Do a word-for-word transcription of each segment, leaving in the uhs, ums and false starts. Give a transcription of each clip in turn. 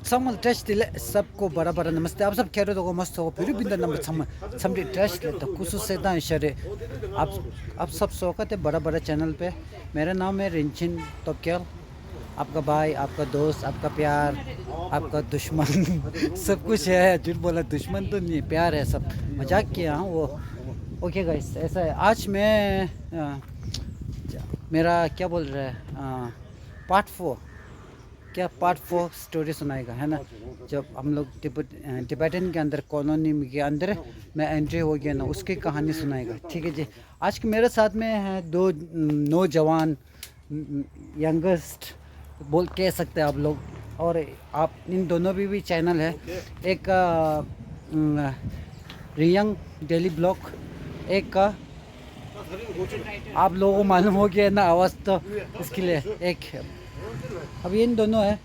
ཚང་མ་ལ་བཀྲ་ཤིས་བདེ་ལེགས། सबको बड़ा बड़ा नमस्ते। आप सब खैरियत होगा, मस्त होगा। पूरी बिंदा नंबर ཚང་མ་འཚམས་འདྲི་བཀྲ་ཤིས་བདེ་ལེགས། ད་སྐུ་གཟུགས་གསལ་ཐང་ཡོད་ཤག་རེད། आप आप सब सो का ते बड़ा बड़ा चैनल पे। मेरा नाम है रिंचिन तोपक्याल। आपका भाई, आपका दोस्त, आपका प्यार, आपका दुश्मन, सब कुछ है। झूठ बोला, दुश्मन तो नहीं, प्यार है सब। मजाक किया हाँ वो। ओके गाइस, ऐसा है। आज मैं अ, मेरा क्या बोल रहा है, पार्ट फोर। क्या पार्ट फोर स्टोरी सुनाएगा, है ना? जब हम लोग तिब्बत, अ, टिबेटन के अंदर, कॉलोनी के अंदर मैं एंट्री हो गया ना, उसकी कहानी सुनाएगा। ठीक है जी। आज के मेरे साथ में है दो, अम, नौजवान, अम, यंगेस्ट बोल, कह सकते हैं आप लोग। और आप इन दोनों भी, भी चैनल है। एक, अ, अम, रियंग डेली ब्लॉग, एक का आप लोगों को मालूम हो गया ना आवाज़ तो, इसके लिए एक। अब ये इन दोनों है।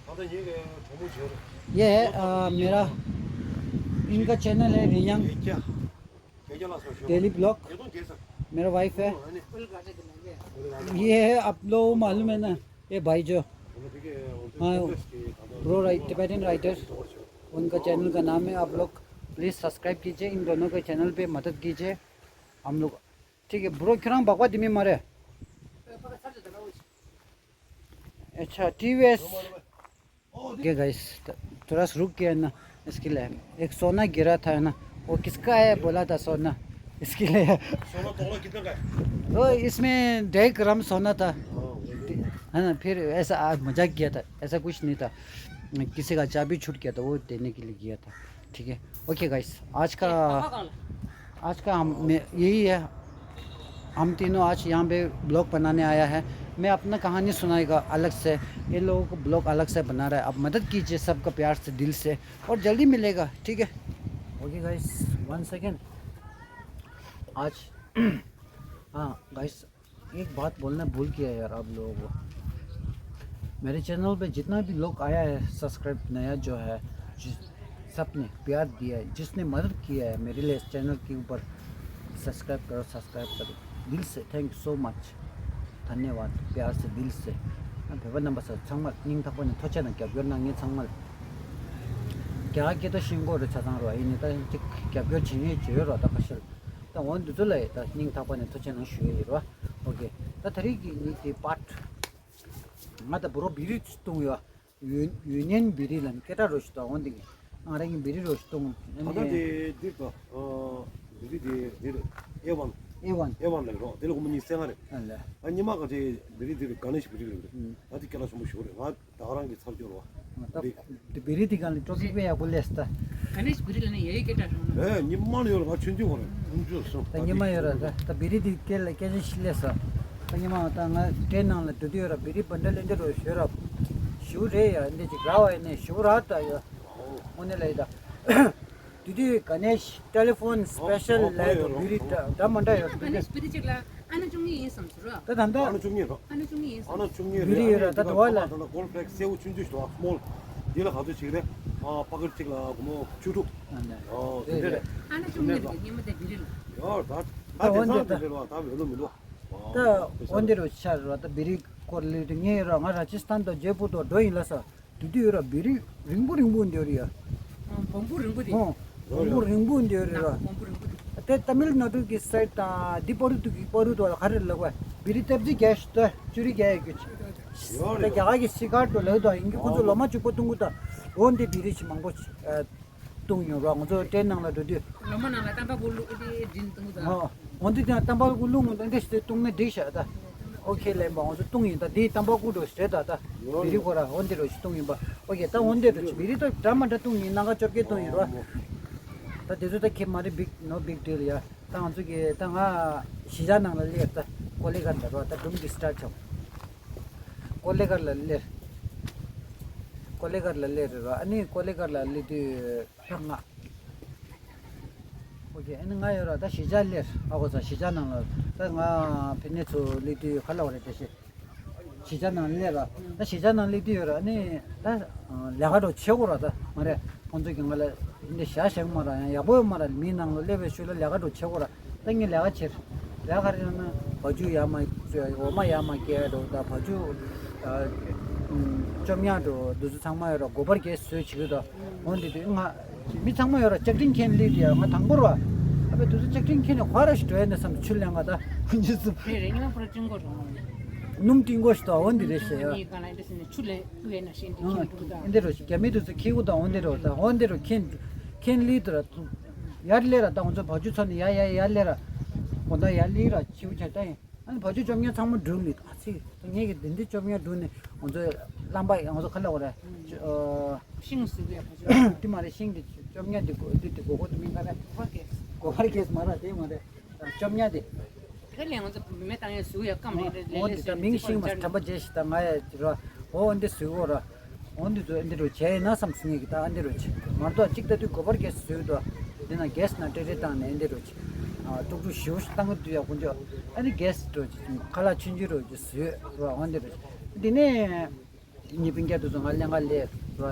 ये है, अ, मेरा, इनका चैनल है रियंग डेली ब्लॉग। मेरा वाइफ है। ये है, आप लोगों को मालूम है ना, ये भाई जो, हाँ, ब्रो राइट, टिबेटन राइटर, उनका चैनल का नाम है। आप लोग प्लीज़ सब्सक्राइब कीजिए, इन दोनों के चैनल पे मदद कीजिए। हम लोग, ठीक है ब्रो, ཁྱོད་རང་སྦག་སྦག་དེ་མིན་མ་རེད། अच्छा, टीवीएस। ओके गाइस, थोड़ा सा रुक गया ना, इसके लिए। एक सोना गिरा था ना, वो किसका है बोला था सोना, इसके लिए। सोना तोला कितना का है? वो इसमें डेढ़ ग्राम सोना था। हाँ, वही। है ना, फिर ऐसा आज मजाक किया था, ऐसा कुछ नहीं था। किसी का चाबी छूट गया था, वो देने के लिए गया था। ठीक है, ओके गाइस, आज का, आज का हम, मैं, यही है। हम तीनों आज यहाँ पे ब्लॉग बनाने आया है। मैं अपना कहानी सुनाएगा अलग से, ये लोगों को ब्लॉग अलग से बना रहा है। आप मदद कीजिए, सबका प्यार से, दिल से, और जल्दी मिलेगा, ठीक है? Okay guys, one second. आज हाँ गाइस, एक बात बोलना भूल गया यार आप लोगों को। मेरे चैनल पे जितना भी लोग आया है, सब्सक्राइब नया जो है, जिस, सबने प्यार दिया है, जिसने मदद किया है मेरे लिए इस चैनल के ऊपर, सब्सक्राइब करो, सब्सक्राइब करो। दिल से thank you so much। धन्यवाद, प्यार से, दिल से। ཨ་བོད་པ་རྣམ་པ་ཚོ་ཚང་མར་སྙིང་ཐག་པ་ནས་ཐུགས་རྗེ་གནང་། རྒྱབ་སྐྱོར་གནང་མཁན་ཚང་མར། རྒྱ་གར་སྐད་ཐོག་ཤེས་དགོས་རེད་ཆ་ཚང་རོ། ཡིན་ནའི་ད་ཅིག་རྒྱབ་སྐྱོར་བྱེད་མཁན་བྱེད་ཡོད་རོ། ད་ཁ་ཤས་ད་འོ་འདི་ཚོ་ལ་ད་སྙིང་ཐག་པ་ནས་ཐུགས་རྗེ་གནང་ཞུ་ཡས་ཡོད་རོ། ཨོ་ཀེ། ད་ད་རེས་ཀྱི་ཉིད་ཀྱི་པར་ཊི། ང་ད་བུ་རོ་བི་རི་བཏུང་ཡོད། ཡུན་ཡུན་ནན་བི་རི་ལ་ནི་སྐད་གྲགས་རོ་ཞིག་ད་འོ་འདི་གི་ང་རང་གི་བི་རི་རོ་ཞིག་བཏུང་། ད་ལྟ་དེ་འདིར་ད་བི་རི་དེ་འདིར་ཨེ་ཝན། ཨེ་ཝན། ཨེ་ཝན་ལ་རོ། དེ་ལ་སྒོར་མོ་ཉི་ཤུ་རྩ་ལྔ་རེད། ཨ་ལས། ཨ་ཉི་མ་ག་ཚོད་བི་རི་འདིར་ག་ནས་ཞིག་བི་རི་ལ་རེད། ཨ་དེ་སྐད་གྲགས་ཆེན་པོ་ཞིག་རེད། ང་ད་ག་རང་གི་ཚར་གཅོད་རོ། ད་བི་ད་བི་རི་དེ་ག་ལ་ཊོ་པིག་དཔེ་ཡག་པོ་སླེབས་ད། ག་ནས་བི་རི་ལ་ནི་ཡའི་སྐད་གྲགས་རང་ནོ། ཨེ་ཉི་མ་ལ་ཡོད་ར། ང་ཆུང་ཆུང་བ་ར། ཆུང་ཆུང་སོང་། ད་ཉི་མ་ཡོད་ར། ད་ད་བི་རི་དེ་སྐད་ལ་སྐད་ཆ་ཞིག་སླེབས་སོང་། ད་ཉི་མ་ད་ང་ཊེན་ནང་ལ་འགྲོ་དུས་ཡོད་ར། བི་རི་བན་ཌལ་ལེན་དེ་རོ་ཞོད་ར། ཞུ་རེད་ཡ། འདི་ཅིག་ར་བ་ཡ་ནས་ཞུ་ར་ད་ཡ། འོ་ནས་ལ་ཡི་ད། དུས་དུས་ག་ནས་ཊེ་ལི་ཕོན་སི་པེ་ཤལ་ལ་ཡོད་ར། བི་རི་འདྲ་འདྲ་མ་འདྲ་ཡོད་ར། ག་ནས་བི་རི་ཅིག་ལ། ཨ་ན་བཅུ་གཉིས་ཡིན་བསམ་ཟེར་རོ། ད་ད་ད། ཨ་ན་བཅུ་གཉིས་རོ། ཨ་ན་བཅུ་གཉིས་ཡིན་བསམ། ཨ་ན་བཅུ་གཉིས་རེད། བི་རི་ཡོད་ར། ད་དུ་བ་ལ། ད་ལ་གོལ་ཕ་ལེག་སེའུ་ཆུང་ཆུང་ཞིག་འདུག་སི་མོལ། འདི་ལ་ག་ཚོད་ཞིག་རེད། ཨ་པ་ཀེ་ཊི་གཅིག་ལ་སྒོར་མོ་བཅུ་དྲུག་ཨ་ནི། ཨོ་དེ་འདྲ་རེད། ཨ་ན་བཅུ་གཉིས་རེད། ཉི་མ་དེ་བི་རི་ལ། ཡོད་ད། ད་ད་དེང་འོན་སང་ཏེ་དེ་འདྲ་རེད་བ། ད་བེ་ལོ་མི་འདུག་ད་འོན་ཏེ་རོ་ཆར་རོ། ད་བི་རི་སྐོར་ལས་དེ་ངས་རོ། ང་ར་ཇི་སི་ཐན་དང་ཇེ་པུར་དུ་འགྲོ་ཡིན་ལ་ས། དེ་དུས་ར་བི་རི་རིང་པོ་རིང་པོ་འདི་རེད་ཡ། ཨ་བོང་བུ་རིང་པོ་དེ། ཨོ། བོང་བུ་རིང་པོ་འདི་རེད་ར། བོང་བུ་རིང་པོ་དེ། དེ་ཏ་མིལ་ནཱ་ཌུ་གི་སའིཌ་དང་འདི་པ་རུ་ཏུ་གི་པ་རུ་ཏུ་ལ་ག་རེ་ལབ་པ། བི་རི་ཏབ་ཙི་རྒྱ་ཞིག་ཏུ་ཅུ་རི་རྒྱ་ཡ་གི་ཆི། ད་རྒྱ་གར་གི་སི་ཀར་ཏུ་ལབ་དང་ཡིན་གྱི། ཁོ་ཚོ་ལོ་མ་གཅིག་པོ་བཏུང་གི་ད། འོ་འདི་བི་རི་ཆི་མང་པོ་ཆི་ཨ། བཏུང་ཡོང་རོགས། ང་ཚོ་ཊེན་ནང་ལ་འགྲོ་དུས། ལོ་མ་ནང་ལ་ཏམ་པ་ཀུ་བླུགས་ཏེ་འདྲེན་བཏུང་ཙང་། ཨོ། འོ་འདི་དེ་ཏམ་པ་ཀུ་བླུགས་འོང་། འདི་འདྲ་ཞིག་བཏུང་ན་འགྲིག་ཤག་ད། ཨོ་ཁེ་ལེན་པ། ང་ཚོ་བཏུང་ཡིན་ད། འདི་ཏམ་པ་ཀུ་འགྲོ་ཞིག་རེད་ད། ད་བི་རི་ཁོ་ར་འོ་འདི་རོ་ཞིག་བཏུང་ཡིན་པ། ཨོ་ཁེ། ད་འོ་འདི་རོ་ཞིག་བི་རི་ཏོ་འདྲ་མ་འདྲ་བཏུང་ཡིན། སྣ་ཁ་བཅོ་བརྒྱད་བཏུང་ཡིན་རོ། ད་དེ་ཚོ་ད་ཁེ་མ་རེད། big no big deal ཡ། ད་ང་ཚོ་གི་ད་ང་གཞིས་ཆགས་ནང་ལ་སླེབས། ད་ཀོ་ལི་གྷལ་ལ་རོ། ད་སྒྲུང་འདི་སི་ཊར་ཊི་བྱུང་། ཀོ་ལི་གྷལ་ལ་སླེབས། ཀོ་ལི་གྷལ་ལ་སླེབས་རེད་རོ། ཨ་ནི་ཀོ་ལི་གྷལ་ལ་སླེབས་དུས་ད་ང་། ཨོ་ཁེ། ཨ་ནི་ང་ཡོད་ར། ད་གཞིས་ཆགས་སླེབས། ཨ་ཁོ་ཚོ་གཞིས་ཆགས་ནང་ལ། ད་ང་ཕི་ནས་ཚུར་སླེབས་དུས་ག་ལ་བ་རེད། དེ་ཤེས། གཞིས་ཆགས་ནང་སླེབས་ར། ད་གཞིས་ཆགས་ནང་སླེབས་དུས་ཡོད་ར། ཨ་ནི་ད་ལས་ཀ་འགྲོ་བྱེད་དགོས་ར། ད་མ་རེད། ཁོང་ཚོ་གིས་ང་ལ་འདི་བཞག་བཞག་མ་ར། ཡང་ཡག་པོ་ཡོད་མ་ར། མིའི་ནང་ལ་སླེབས་པའི་ཤུལ་ལ་ལས་ཀ་འགྲོ་བྱེད་དགོས་ར། ད་ངས་ལས་ཀ་བྱེད། ལས་ཀ་རེད་ན་བ་ཕྱུགས་ཡར་མར་འོ་མ་ཡར་མར་སྐྱེལ་འགྲོ། ད་བ་ཕྱུགས་ཨ་ བཅོམ་ཡག་འགྲོ་འདུག་ཚོ་ཚང་མ་ཡོད་ར་གོ་བར་གས་བཟོས་བྱེད་ཀྱི་འདུག་འོན་ཏེ་དུས་ང་མི་ཚང་མ་ཡོད་ར་ལྕགས་ཀྲིན་ཁྱེར་སླེབས་དུས་ང་དང་པོ་ར་ཨ་ཕའི་འདུག་ཚོ་ལྕགས་ཀྲིན་ཁྱེར་ནས་ཧོ་ར་ཞིག་འགྲོ་ཡ་ནས་བསམ་ཆུ་ལེན་ག་ད་ཁོ་ཚོ་ཚོ་རེ་རེ་ཉི་མ་པོ་ར་ཅིང་གོ་རོ། སྣུམ་ཏིང་གོ་ཞིག་ད་འོན་ཏེ་རེ་ཞེ་ཡ། ཨ་འདི་རོ་ཞིག་རྒྱ་མི་འདུག་ཚོ་ཁྱེར་གོ་ད་འོན་ཏེ་རོ་ད་འོན་ཏེ་རོ་ཁྱེར་ཁྱེར་སླེབས་དུས་ར་ཡར་སླེབས་ར་ད་ང་ཚོ་བ་ཅུ་ཚོ་ནས་ཡ་ཡ་ཡར་སླེབས་ར་དགོང་དག་ཡར་སླེབས་ར་ཆེ་བོ་ཆ་ད་ཡིན། ཨ་ནི་བ་ཅུ་བཅོམ་ཡག་ཚང་མ་འགྲུབ་ནི་ཨ་ཙི། ངེད་ཀྱི་འདི་འདི་བཅོམ་ཡག་འགྲུབ་ནི་ང་ཚོ་རླངས་པ་ང་ཚོ་ཁ་ལ་འོ་རེད། ཤིང་བཟོས་པའི་བ་ཅུ། དེ་མ་རེད་ཤིང་འདི་བཅོམ་ཡག་འདི་གོ་འདི་འདི་གོ་གོ་དེ་མིང་ག་རེད། གོ་བར་གས། གོ་བར་གས་མ་རེད་དེ་མ་རེད། བཅོམ་ཡག་འདི། དེ་ལས་ང་ཚོ་མེ་བཏང་ཡག་བཟོས་ཡག་སྐམ་རེད་རེད་ལས་འོ་ལས་འདི་ད་མིང་ཤིང་མ་དྲན་པ་བརྗེད་ཤི་ད་ང་ཡ་ར་འོ་འདི་བཟོས་གོ་ར། འོ་འདི་ཚོ་ཨ་འདི་རུ་བྱས་ཡིན་ན་བསམ་སོང་ངེད་ཀྱི་ད་ཨ་འདི་རུ་བྱས་མ་གཏོགས་གཅིག་ལྟ་དུས་གོ་བར་གས་བཟོས་འདུག་འདི་ན་གས་ན་ཏྲེ་ཏྲེ་བཏང་ནས་ཨ་འདི་རུ་བྱས། དཀྲུག་དཀྲུག་ཞིའུ་ཞིག་བཏང་གི་འདུག་ཡ་དཀོན་མཆོག་ཨ་ནི་གས་འགྲོ་བྱས་ཁ་ལག་ཆུན་ཆུན་རུ་བྱས་བཟོས་རུ་འོ་འདི་རུ་བྱས། འདི་ནས་ངའི་སྤུན་ཀྱག་དེ་ཚོ་ང་ལེན་ག་ལས་རུ་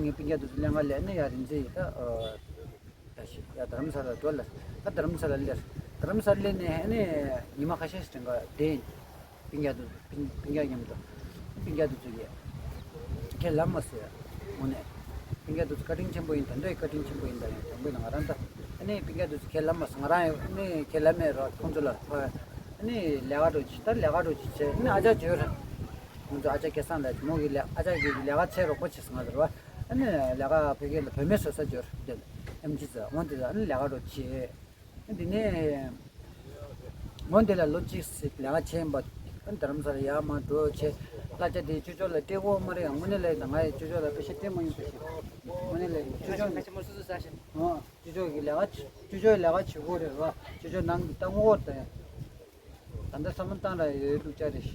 ངའི་སྤུན་ཀྱག་དེ་ཚོ་ལེན་ག་ལས་ནི་ཡ་རིན་ཚེ་ཡི་ད། ཡ་ཞིག་ཡ་རྡ་རམ་ས་ལ་འགྲོ་ལ། ད་རྡ་རམ་ས་ལ་སླེབས། རྡ་རམ་ས་ལ་སླེབས་ནས་ཨ་ནི་ཉི་མ་ཁ་ཤས་ཤིག་དྲན་ག་བསྡད་ཡིན། སྤུན་ཀྱག་དེ་སྤུན་སྤུན་ཀྱག་མཉམ་དུ། སྤུན་ཀྱག་དེ་ཚོ་གིས་ཁས་ལེན་མ་སོང་ཡ། དངོས་གནས། སྤུན་ཀྱག་དེ་ཚོ་བཀའ་དྲིན་ཆེན་པོ་ཡིན་ད་འདོད་བཀའ་དྲིན་ཆེན་པོ་ཡིན་ད་ཡང་དྲང་པོ་ཡིན་ང་རང་ད། ཨ་ནི་སྤུན་ཀྱག་དེ་ཚོ་ཁས་ལེན་མ་སོང་ང་རང་ཡང་ཨ་ནི་ཁས་ལེན་མེད་རོགས་ཁོང་ཚོ་ལ་ཕ། ཨ་ནི་ལས་ཀ་འགྲོ་ཅི་ད་ལས་ཀ་འགྲོ་ཅི་བྱས་ཨ་ནི་ཨ་ཅག་འབྱོར། ཁོང་ཚོ་ཨ་ཅག་སྐལ་བཟང་ལ་མོ་གི་ལས་ཨ་ཅག་གི་ལས་ཀ་འཚོལ་རོགས་པ་བྱེད་སོང་ང་ཟེར་བ། ཨ་ནི་ལས་ཀ་བོད་སྐད་ལ་བུད་མེད་བཟོ་ས་འབྱོར་དེ་ལ་ཨེམ་ཆི་ཟེར་འོང་དེ་ལ་ཨ་ནི་ལས་ཀ་འགྲོ་ཅི། ཨ་འདི་ནས་འོང་དེ་ལ་ལོ་གཅིག་ལས་ཀ་བྱས་ཡིན་པ། ཨ་ནི་རྡ་རམ་ས་ལ་ཡར་མར་འགྲོ་བྱས་གླ་ཆ་དེ་ཅོ་ཅོ་ལ་སྤྲད་དགོས་མ་རེད་དངོས་གནས་ལ་ཡིན་ད་ང་ཡི་ཅོ་ཅོ་ལ་པེ་ཤ་སྤྲད་མ་ཡོང་པེ་ཤ་དངོས་གནས་ལ་ཡིན་ཅོ་ཅོ་ནི་ཨ་ཅེ་མ་སོ་སོ་ཟ་ཤེས། ཨ་ཅོ་ཅོ་གི་ལས་ཀ་ཅོ་ཅོ་ལས་ཀ་བྱེད་དགོས་རེད་བ་ཅོ་ཅོ་ནང་གི་ཏང་འོག་དང་། ད་ལྟ་བསམ་བློ་བཏང་ར་ཡོད་ལུགས་ཅག་རེད།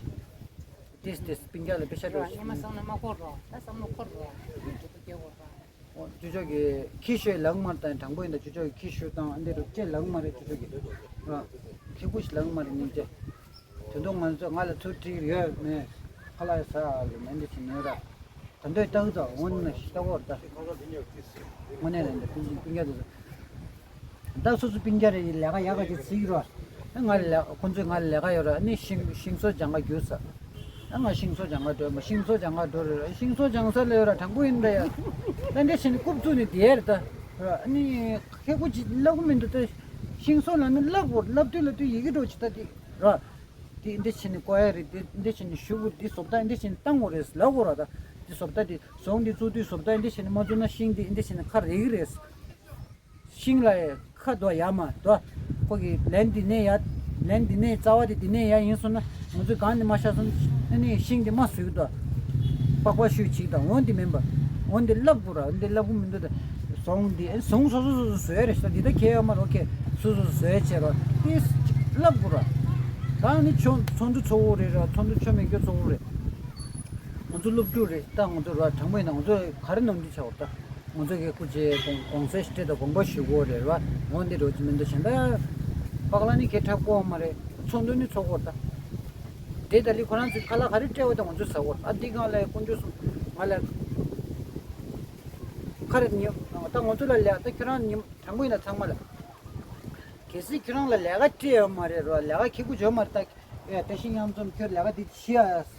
ཏིས་ཏིས་སྤུན་ཀྱག་ལ་པེ་ཤ་རོ་ཉི་མ་བསམ་བློ་མ་འཁོར་རོགས་ད་བསམ་བློ་འཁོར་རོགས་ཅོ་ཅོ་སྐྱེ་བོ་རོགས། ཨོ་ཅོ་ཅོ་གི་ཁྱི་ཤོད་ལག་དམར་དང་དྲང་པོ་ཡིན་ད་ཅོ་ཅོ་གི་ཁྱི་ཤོད་དང་ཨ་འདི་རུ་ཅེ་ལག་དམར་རེད་ཅོ་ཅོ་གི་ར་ཁྱི་ཁུ་ཤི་ལག་དམར་རེད་ཉིན་ཅེ། དོན་དུ་ང་ཚོ་ང་ལ་ཚུར་ཁྲིད་ཡོད་མེད་ཁ་ལག་ཟ་ལ་མེད་འདི་ཕྱིན་ནོ་ར། ད་འདོད་ལྟ་གི་ད་འོ་ན་ཤི་ལྟ་གོ་ར་ད། དངོས་གནས་རེད་འདི་སྤུན་སྤུན་ཀྱག་དེ་ཚོ། ད་སོ་སོ་སྤུན་ཀྱག་རེ་ཡི་ལས་ཀ་ཡག་ག་ཅིག་བརྩི་གི་རོ། ང་ལས་ཁོང་ཚོས་ང་ལས་ཀ་ཡོད་ར་ནི་ཤིང་ཤིང་བཟོ་སྦྱང་ག་རྒྱུགས་ས། ང་ཤིང་བཟོ་སྦྱང་ག་འགྲོ་མ་ཤིང་བཟོ་སྦྱང་ག་འགྲོ་རེད་ར་ཤིང་བཟོ་སྦྱང་ས་ལ་ཡོད་ར་དྲང་པོ་ཡིན་ད་ཡ། ད་འདྲ་བྱས་ནས་རྐུབ་བཙུགས་ནས་བསྡད་རེད་ད། ར་ནི་ཁེ་ཁོ་ཅིག་ལབ་གི་མི་འདུག་ད། ཤིང་བཟོ་ལ་ནི་ལབ་དགོས་ལབ་དུས་ལབ་དུས་ཡི་གེ་འགྲོ་ཅིག་ད་དེ་ར། དེ་འདྲ་བྱས་ནས་བཀོག་ཡ་རེད་དེ་འདྲ་བྱས་ནས་ཞུ་དགོས་རེད་དེ་བཟོ་ལྟ་འདྲ་བྱས་ནས་བཏང་དགོས་རེད་ལབ་དགོས་ར་ད། དེ་བཟོ་ལྟ་དེ་ཟོང་དེ་བཙུགས་དུས་བཟོ་ལྟ་འདྲ་བྱས་ནས་མ་བཙུགས་ན་ཤིང་དེ་འདྲ་བྱས་ནས་ཁ་རེག་གི་རེད། ཤིང་ལ་ཁ་དོ་ཡ་མ་དོ། ཁོ་གི་ལན་འདི་ནས་ཡ། ལན་འདི་ནས་རྩ་བ་དེ་འདི་ནས་ཡ་ཡིན་སོང་ན་ང་ཚོས་གང་ནས་མ་བཤད་སོང་ཨ་ནི་ཤིང་དེ་མ་བཟོས་དོ། པགས་པ་བཤུས་ཅིག་དང་འོན་འདི་མིན་པ། འོན་འདི་ལབ་དགོས་ར་འདི་ལབ་དགོས་མི་འདུག་ད། ཟོང་འདི་ཨ་ཟོང་སོ་སོ་སོ་སོ་བཟོས་རེད་ཤག་འདི་ད་ཁྱེད་ཡོད་མ་རོ་ཁྱེད་སོ་སོ་སོ་བཟོས་བྱས་རོ་ཏིས་ལབ་དགོས་ར། ད་ནི་ཚོགས་ཚོགས་འདུ་ཚོགས་འོ་རེད་ར་ཚོགས་འདུ་ཚོགས་མེད་རྒྱུ་ཚོགས་འོ་རེད། ང་ཚོ་སློབ་ཕྲུག་རེད་ད་ང་ཚོ་ར་དྲང་པོ་ཡིན་ན་ང་ཚོ་ག་རེ་ནང་འདྲི་བྱ་བ་ད། ང་ཚོ་གི་སྐུ་ཚེ་དགོང་དགོང་ཟས་སྤྲད་དང་དགོངས་པ་ཞུ་དགོས་རེད་བ། འོ་འདི་འགྲོ་གི་མི་འདུག་གཞན་པ། པགས་ལ་ནི་གས་འཁྲབ་དགོས་མ་རེད། ཚོགས་འདུ་ནི་ཚོགས་དགོས་ད། དེ་ད་ལི་ཁོ་རང་ཚོས་ཁ་ལག་ག་རེ་སྤྲད་བ་དང་ང་ཚོས་ཟ་དགོས་ཨ་འདི་གང་ལ་དཀོན་མཆོག་གསུམ་ང་ལ། ཁ་རེ་ཉི་ད་ང་ཚོ་ལ་ལས་ད་ཁྱོད་རང་ཉི་དྲང་པོ་ཡིན་ན་ཚང་མ་ལ། གལ་སྲིད་ཁྱོད་རང་ལ་ལས་ཀ་སྤྲད་ཡོད་མ་རེད་རོ་ལས་ཀ་ཁེ་གུ་བྱོས་མ་རེད་ད། ཡ་བཀྲ་ཤིས་གཡང་འཛོམས་ཁྱོད་ལས་ཀ་འདི་བྱེད་ཡ་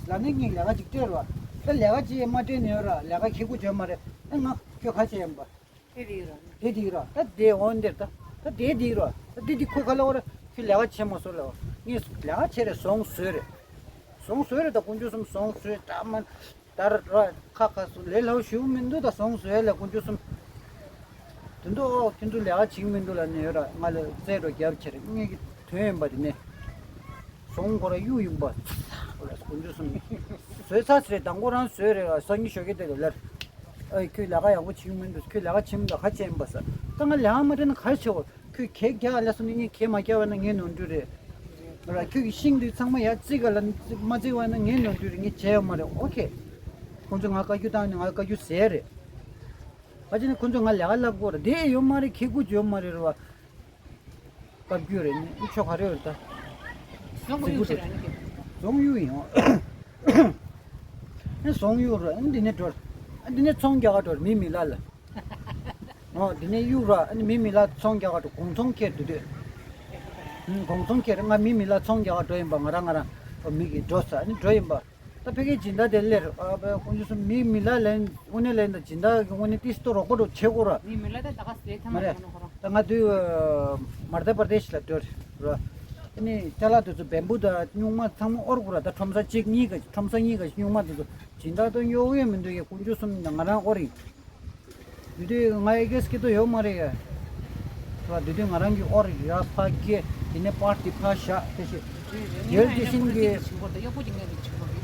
ལ་ནི་ངས་ལས་ཀ་ཅིག་སྤྲད་རོ། ད་ལས་ཀ་ཅིག་མ་སྤྲད་ནས་ཡོད་ར་ལས་ཀ་ཁེ་གུ་བྱོས་མ་རེད་ཨ་ང་ཁྱོད་ག་བྱས་ཡིན་པ། དེ་དེ་ཡིན་ར། དེ་དེ་ཡིན་ར་ད་དེ་འོང་འདིར་ད། ད་དེ་དེ་ཡིན་ར་ད་དེ་དེ་ཁོས་ག་ལ་འོ་ར་ཁྱོད་ལས་ཀ་བྱས་མ་སོང་ལ་ངས་ལས་ཀ་བྱས་རེད་ཟོང་ཟོས་རེད། ཟོང་ཟོས་རེད་ད་དཀོན་མཆོག་གསུམ་ཟོང་ཟོས་ད་མ། ད་ར་ཁ་ཁ་སུ་ལས་སླ་བོ་ཞུ་མི་འདུག་ད་སོང་ཟོས་ལ་དཀོན་མཆོག་གསུམ། དེ་འདུག་ཨོ་ཁྱོད་ཚོ་ལས་ཀ་བྱེད་མི་འདུག་ལ་ནི་ཡོད་ར་ང་ལ་རྩེད་འགྲོ་རྒྱབ་ཁྱེར་ངེད་ཀྱི་དོན་ཡིན་པ་དེ་ནས། སོང་ཁོ་ར་གཡུག་ཡིན་པ། དཀོན་མཆོག་གསུམ། ཟོས་ཚར་ཚེ་དང་པོ་རང་ཟོས་རེད་ལ་སང་ཉིན་ཞོགས་ཀས་དེ་ལ་ལར། ཨེ་ཁྱོད་ལས་ཀ་ཡག་པོ་བྱེད་མི་འདུག་ཁྱོད་ལས་ཀ་བྱེད་མི་འདུག་ཁ་ཆེ་ཡིན་པ་ས་ད་ང་ལས་ཀ་མ་སྤྲད་ན་ག་རེ་བྱེད་འོ། ཁོས་གད་རྒྱག་ལ་སོང་ནས་ངས་གད་མ་རྒྱག་པ་ན་ངའི་ནོར་འཁྲུལ་རེད། ར་ཁོས་ཀྱི་ཤིང་འདི་ཚང་མ་ཡར་བརྩིགས་ག་ལ་མ་བརྩིགས་པ་ན་ངའི་ནོར་འཁྲུལ་རེད་ངས་བྱས་ཡོད་མ་རེད་ཨོ་ཁེ། ཁོང་ཚོས་ང་བཀའ་བཀྱོན་བཏང་ནས་ང་བཀའ་བཀྱོན་ཟས་རེད། ཨ་ཅེ་ནི་ཁོང་ཚོས་ང་ལས་ཀ་བསླབ་དགོས་རེད་དེ་ཡོད་མ་རེད་ཁེ་ཁུ་ཡོད་མ་རེད་ར་བ། བཀའ་བཀྱོན་རེད་ནི་ཆོ་ག་རེ་ཡོད་རེད་ད། ཟོང་གཡུག་ཟེར་ར་ནི་ཁེ། ཟོང་གཡུག་ཡིན་ཨོ། ཨ་ཟོང་གཡུག་ར་ཨ་འདི་ནས་འགྲོ། ཨ་འདི་ནས་ཚོང་རྒྱག་ག་འགྲོ་མི་མི་ལ་ལ། ཨོ་འདི་ནས་གཡུག་ར་ཨ་ནི་མི་མི་ལ་ཚོང་རྒྱག་ག་འགྲོ་དགོང་ཚོང་ཁྱེར་འདུག་དུས། དགོང་ཚོང་ཁྱེར་ང་མི་མི་ལ་ཚོང་རྒྱག་ག་འགྲོ་ཡིན་པ་ང་རང་ང་རང་ཨོ་མི་གི་འགྲོ་ས་ཨ་ནི་འགྲོ་ཡིན་པ། ད་ཕ་གིའི་སྦྱིན་བདག་དེ་ལེར་ཨ་ཕ་དཀོན་མཆོག་གསུམ་མི་མི་ལ་ལན་དངོས་གནས་ལན་དང་སྦྱིན་བདག་གི་དངོས་གནས་ཏིས་ཏོ་རོགས་པ་རོགས་བྱེད་དགོས་ར། མི་མི་ལ་ད་ད་ག་སེ་ཐ་མ་མ་རེད། རེད་ཁོ་རང་། ད་ང་དུས་མར་དྷ་པར་དེ་ཤི་ལ་སྡོད་ར། ཨ་ནི་ཅ་ལག་དེ་ཚོ་བེམ་པུ་དང་སྨྱུག་མ་ཚང་མ་དབོར་དགོས་ར། ད་ཁྲོམ་ས་གཅིག་གཉིས་ག་ཁྲོམ་ས་གཉིས་ག་སྨྱུག་མ་དེ་ཚོ་སྦྱིན་བདག་ཏོ་གཡོག་གཡོག་མི་འདུག་གི། དཀོན་མཆོག་གསུམ་ང་རང་དབོར་ཡིན། དེ་དུས་ང་ཨེ་གེ་སི་སྐྱིད་པོ་ཡོད་མ་རེད་ཡ། དེ་དུས་ང་རང་གི་ཨོར་ཡ་ཕ་སྐྱེ་དེ་ནས་པར་དེ་ཕ་བཞག་དེ་ཞིག་རེལ་དེ་བཞིན་གྱི།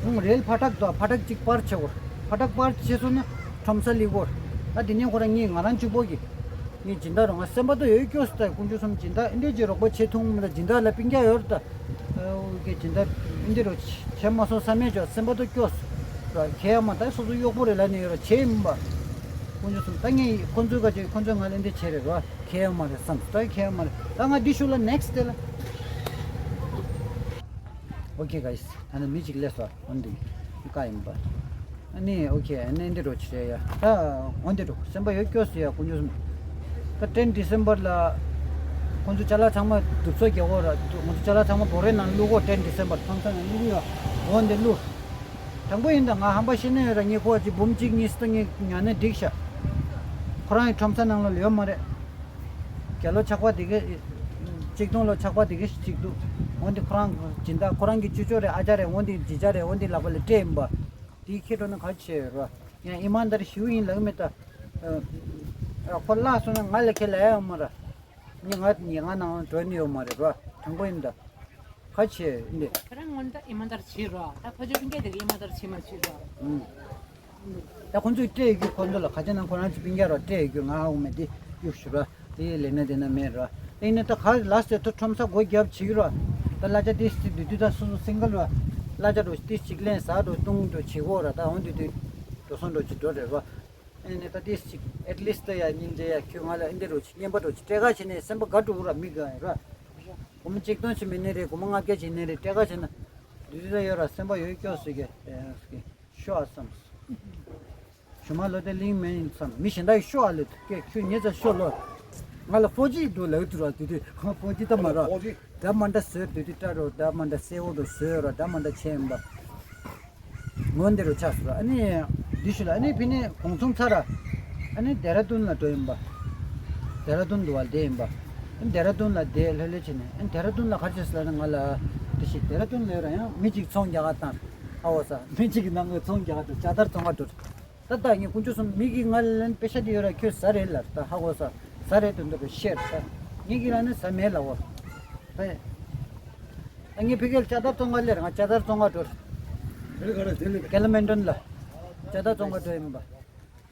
ཧུང་རེལ་ཕ་ཊག་དང་ཕ་ཊག་གཅིག་པར་བྱེད་དགོས། ཕ་ཊག་པར་བྱེད་སོང་ན་ཁྲོམ་ས་ལི་གོར། ད་དེ་ནས་ཁོ་རང་ངས་ང་རང་གཅིག་པོ་གི། ངས་སྦྱིན་བདག་རང་ང་སེམས་པ་དུ་ཡོད་སྐྱོ་སུ་ད་དཀོན་མཆོག་གསུམ་སྦྱིན་བདག་ཨིན་འདྲས་ཀྱི་རོགས་པ་བྱེད་ཐུང་མི་ད་སྦྱིན་བདག་ལ་སྤུན་ཀྱག་ཡོད་རེད་ད། ཨོ་ཀེ་སྦྱིན་བདག་ཨིན་འདྲས་རོགས་བྱེད་མ་སོང་བསམ་མེད་ཅོག་སེམས་པ་དུ་སྐྱོ་སུ། ར་ཁྱེད་ཡ་མ་ད་སོ་སོ་གཡོག་པོ་རེད་ལ་ནས་ཡོད་ར་བྱེད་ཡིན་པ། དཀོན་མཆོག་གསུམ་ད་ངས་ཁོ་ཚོའི་ག་ཅིག་ཁོ་ཚོས་ང་ལ་འདི་བྱས་རེད་རོ། ཁེ་ཡོད་མ་རེད་བསམ་ད་ཁེ་ཡོད་མ་རེད། ད་ང་འདི་ཞུ་ལ་ནེག་སི་དེ་ལ། ཨོ་ཀེ་ག་ཡིས་ད་ནི་མི་གཅིག་སླེབས་སོ་འོན་ཏེ་ཀ་ཡིན་པ། ཨ་ནི་ཨོ་ཀེ་ཨ་ནི་འདི་རོ་ཆི་རེད་ཡ་ད་འོན་ཏེ་རོ་སེམས་པ་ཡོད་སྐྱོ་སི་ཡ་དཀོན་མཆོག་གསུམ། ད་ཏེན་ཌི་སེམ་བར་ལ་ཁོ་ཚོ་ཅ་ལག་ཚང་མ་སྒྲུབ་ས་རྒྱག་གོ་ར། ཁོ་ཚོ་ཅ་ལག་ཚང་མ་བོ་རའི་ནང་བླུག་གོ་ཏེན་ཌི་སེམ་བར་ཁྲོམ་ས་ནང་བླུག་ཡ་འོན་ཏེ་བླུག་དང་པོ་ཡིན་ད་ང་ཧམ་པ་ཤེས་ནས་ཡོད་ར། ངས་ཁོ་ཅིག་འབུམ་གཅིག་གཉིས་སྟོང་ངས་ཉར་ནས་འགྲིག་ཤག་ཁོ་རང་གི་ཁྲོམ་ས་ནང་ལ་ཡོད་མ་རེད། རྒྱ་ལོ་ཆག་པ་དེ་གས་གཅིག་སྟོང་ལོ་ཆག་པ་དེ་གས་ཅིག་འདུག་འོན་ཏེ་ཁོ་རང་སྦྱིན་བདག་ཁོ་རང་གི་ཅུ་ཅོ་རེད། ཨ་ཅག་རེད། འོན་ཏེ་ཇི་ཅག་རེད། འོན་ཏེ་ལག་པ་ལ་སྤྲད་ཡིན་པ། དེའི་ཁྱེད་འགྲོ་ན་ག་ཆེ་ཡོད་ར། ཡང་ཨི་མན་དར་ཞིའུ་ཡིན་ལག་མེད་ད། ཁོ་བརླག་སོང་ན་ང་ལ་ཁས་ལེན་ཡོད་མ་ར། ངས་ང་ཉེན་ཁ་ནང་འགྲོ་ནི་ཡོད་མ་རེད་ར། དྲང་པོ་ཡིན་ད། ཁ་ཆེ་འདི། ཁྱེད་རང་སྔོན་ད་ཨི་མ་དར་བྱེད་རོགས། ད་ཕ་ཆོས་སྤུན་ཀྱག་དེ་གི་ཨི་མ་དར་བྱེད་མ་བྱེད་རོགས། ཨུམ། ད་ཁོང་ཚོས་སྤྲད་ཡོད་རྒྱུ་ཁོང་ཚོ་ལ་ཁ་ཆེ་ན་ཁོ་རང་ཚོ་སྤུན་ཀྱག་རོགས་སྤྲད་ཡོད་རྒྱུ་ང་ཧ་གོ་མེད་དེ་གཡུག་ཞུ་རོགས། དེ་ལས་ན་དེ་ན་མེད་རོགས། དེ་ནས་ད་ག་ལ་སེ་ཐོ་ཁྲོམ་ས་སྒོ་རྒྱབ་བྱེད་རོགས། ད་གླ་ཆ་ཏིས་ཏི་དུས་དུས་ད་སོ་སོ་སིང་གལ་རོགས། གླ་ཆ་རོགས་ཏིས་གཅིག་ལེན་ཟ་རོགས་བཏུང་རོགས་བྱེད་གོ་རོགས། ད་འོང་དུས་དུས་འགྲོ་སོང་རོགས་ཅིག་འགྲོ་རེད་རོགས། ཨེ་ནས་ད་ཏིས་ཅིག་ཨེཊ་ལིསྟ་ཡ་སྙིང་རྗེ་ཡ་ཁྱོད་ང་ལ་ཨེ་འདི་རུ་ཅིག་རྔན་པ་རུ་ཅིག་སྤྲད་ག་བྱས་ནས་སེམས་པ་དགའ་འགྲོ་གི་ར། མི་དགའ་ར། སྒོར་མོ་གཅིག་སྟོང་ཞིག་མིན་ནི་རེད། སྒོར་མོ་ལྔ་བརྒྱ་ཞིག་ནི་རེད། སྤྲད་ག་བྱས་ན་འདི་དུས་ད་ཡོད་ར། སེམས་པ་ཡོད་སྐྱོ་ཟེར་གི་ཨེ་ཤོ་ཨ་བསམ། ཞུ་མ་ལོ་དེ་གླིང་མེད་ཡིན་བསམ། མི་གཞན་དག་གི་ཤོ་ཨ་ལོ་དུ་སྐད་ཁྱོད་ཉེ་ཚ་ཤོ་ལོ། ང་ལ་ཕོ་ཇི་འགྲོ་ལབ་དུ་ར། དུས་དུས་ཕོ་ཇི་ད་མ་ར། ཕོ་ཇི། ད་མ་འདྲ་བཟོས་དུས་དུས་སྐྲ་རོ་ད་མ་འདྲ་སེ་འོ་རུ་བཟོས་ར། ད་མ་འདྲ་ཆེ་ཡིན་པ། ངོ་འདི་རུ་ཆགས་སོང་། ཨ་ནི་འདི་ཞུ་ལ་ཨ་ནི་ཕི་ནི་གོང་ཚོང་ཚར། ཨ་ནི་ལྡེ་ར་ལྡུན་ལ་འགྲོ་ཡིན་པ། ལྡེ་ར་ལྡུན་དུ་བ་བསྡད་ཡིན་པ། ཨ་ནི་ལྡེ་ར་ལྡུན་ལ་བསྡད་ལྷོད་ལྷོད་བྱས་ནས། ཨ་ནི་ལྡེ་ར་ལྡུན་ལ་ག་རེ་བྱས་སོང་ལབ་ན་ང་ལ་དེ་ཞིག་ལྡེ་ར་ལྡུན་ལ་ཡོད་ར། ཡང་མི་གཅིག་ཚོང་རྒྱག་ག་བཏང་། ཨ་འོ་ས་མི་གཅིག་གི་ནང་གི་ཚོང་རྒྱག་ག་འགྲོ། ཇ་དར་བཙོང་ག་འགྲོ། ད་ལྟ་ངས་དཀོན་མཆོག་གསུམ་མི་གིས་ང་ལ་ལན་པེ་ཤ་དེ་ཡོད་ར། ཁྱོད་ཟ་རེད་ལབ། ད་ཧ་གོ་ས་ཟ་རེད་དུ་འདོད་པའི་ཤེར་ད་ངས་ཀྱི་ལ་ནི་ཟ་མེད་ལབ་འོ། ད་ངས་ཕི་གེ་ལ་ཇ་དར་བཙོང་ག་སླེབས། ང་ཇ་དར་བཙོང་ག་འགྲོ། ཀེ་ལ་མན་ཏོན་ལ་ཇ་དར་བཙོང་ག་འགྲོ་ཡིན་པ།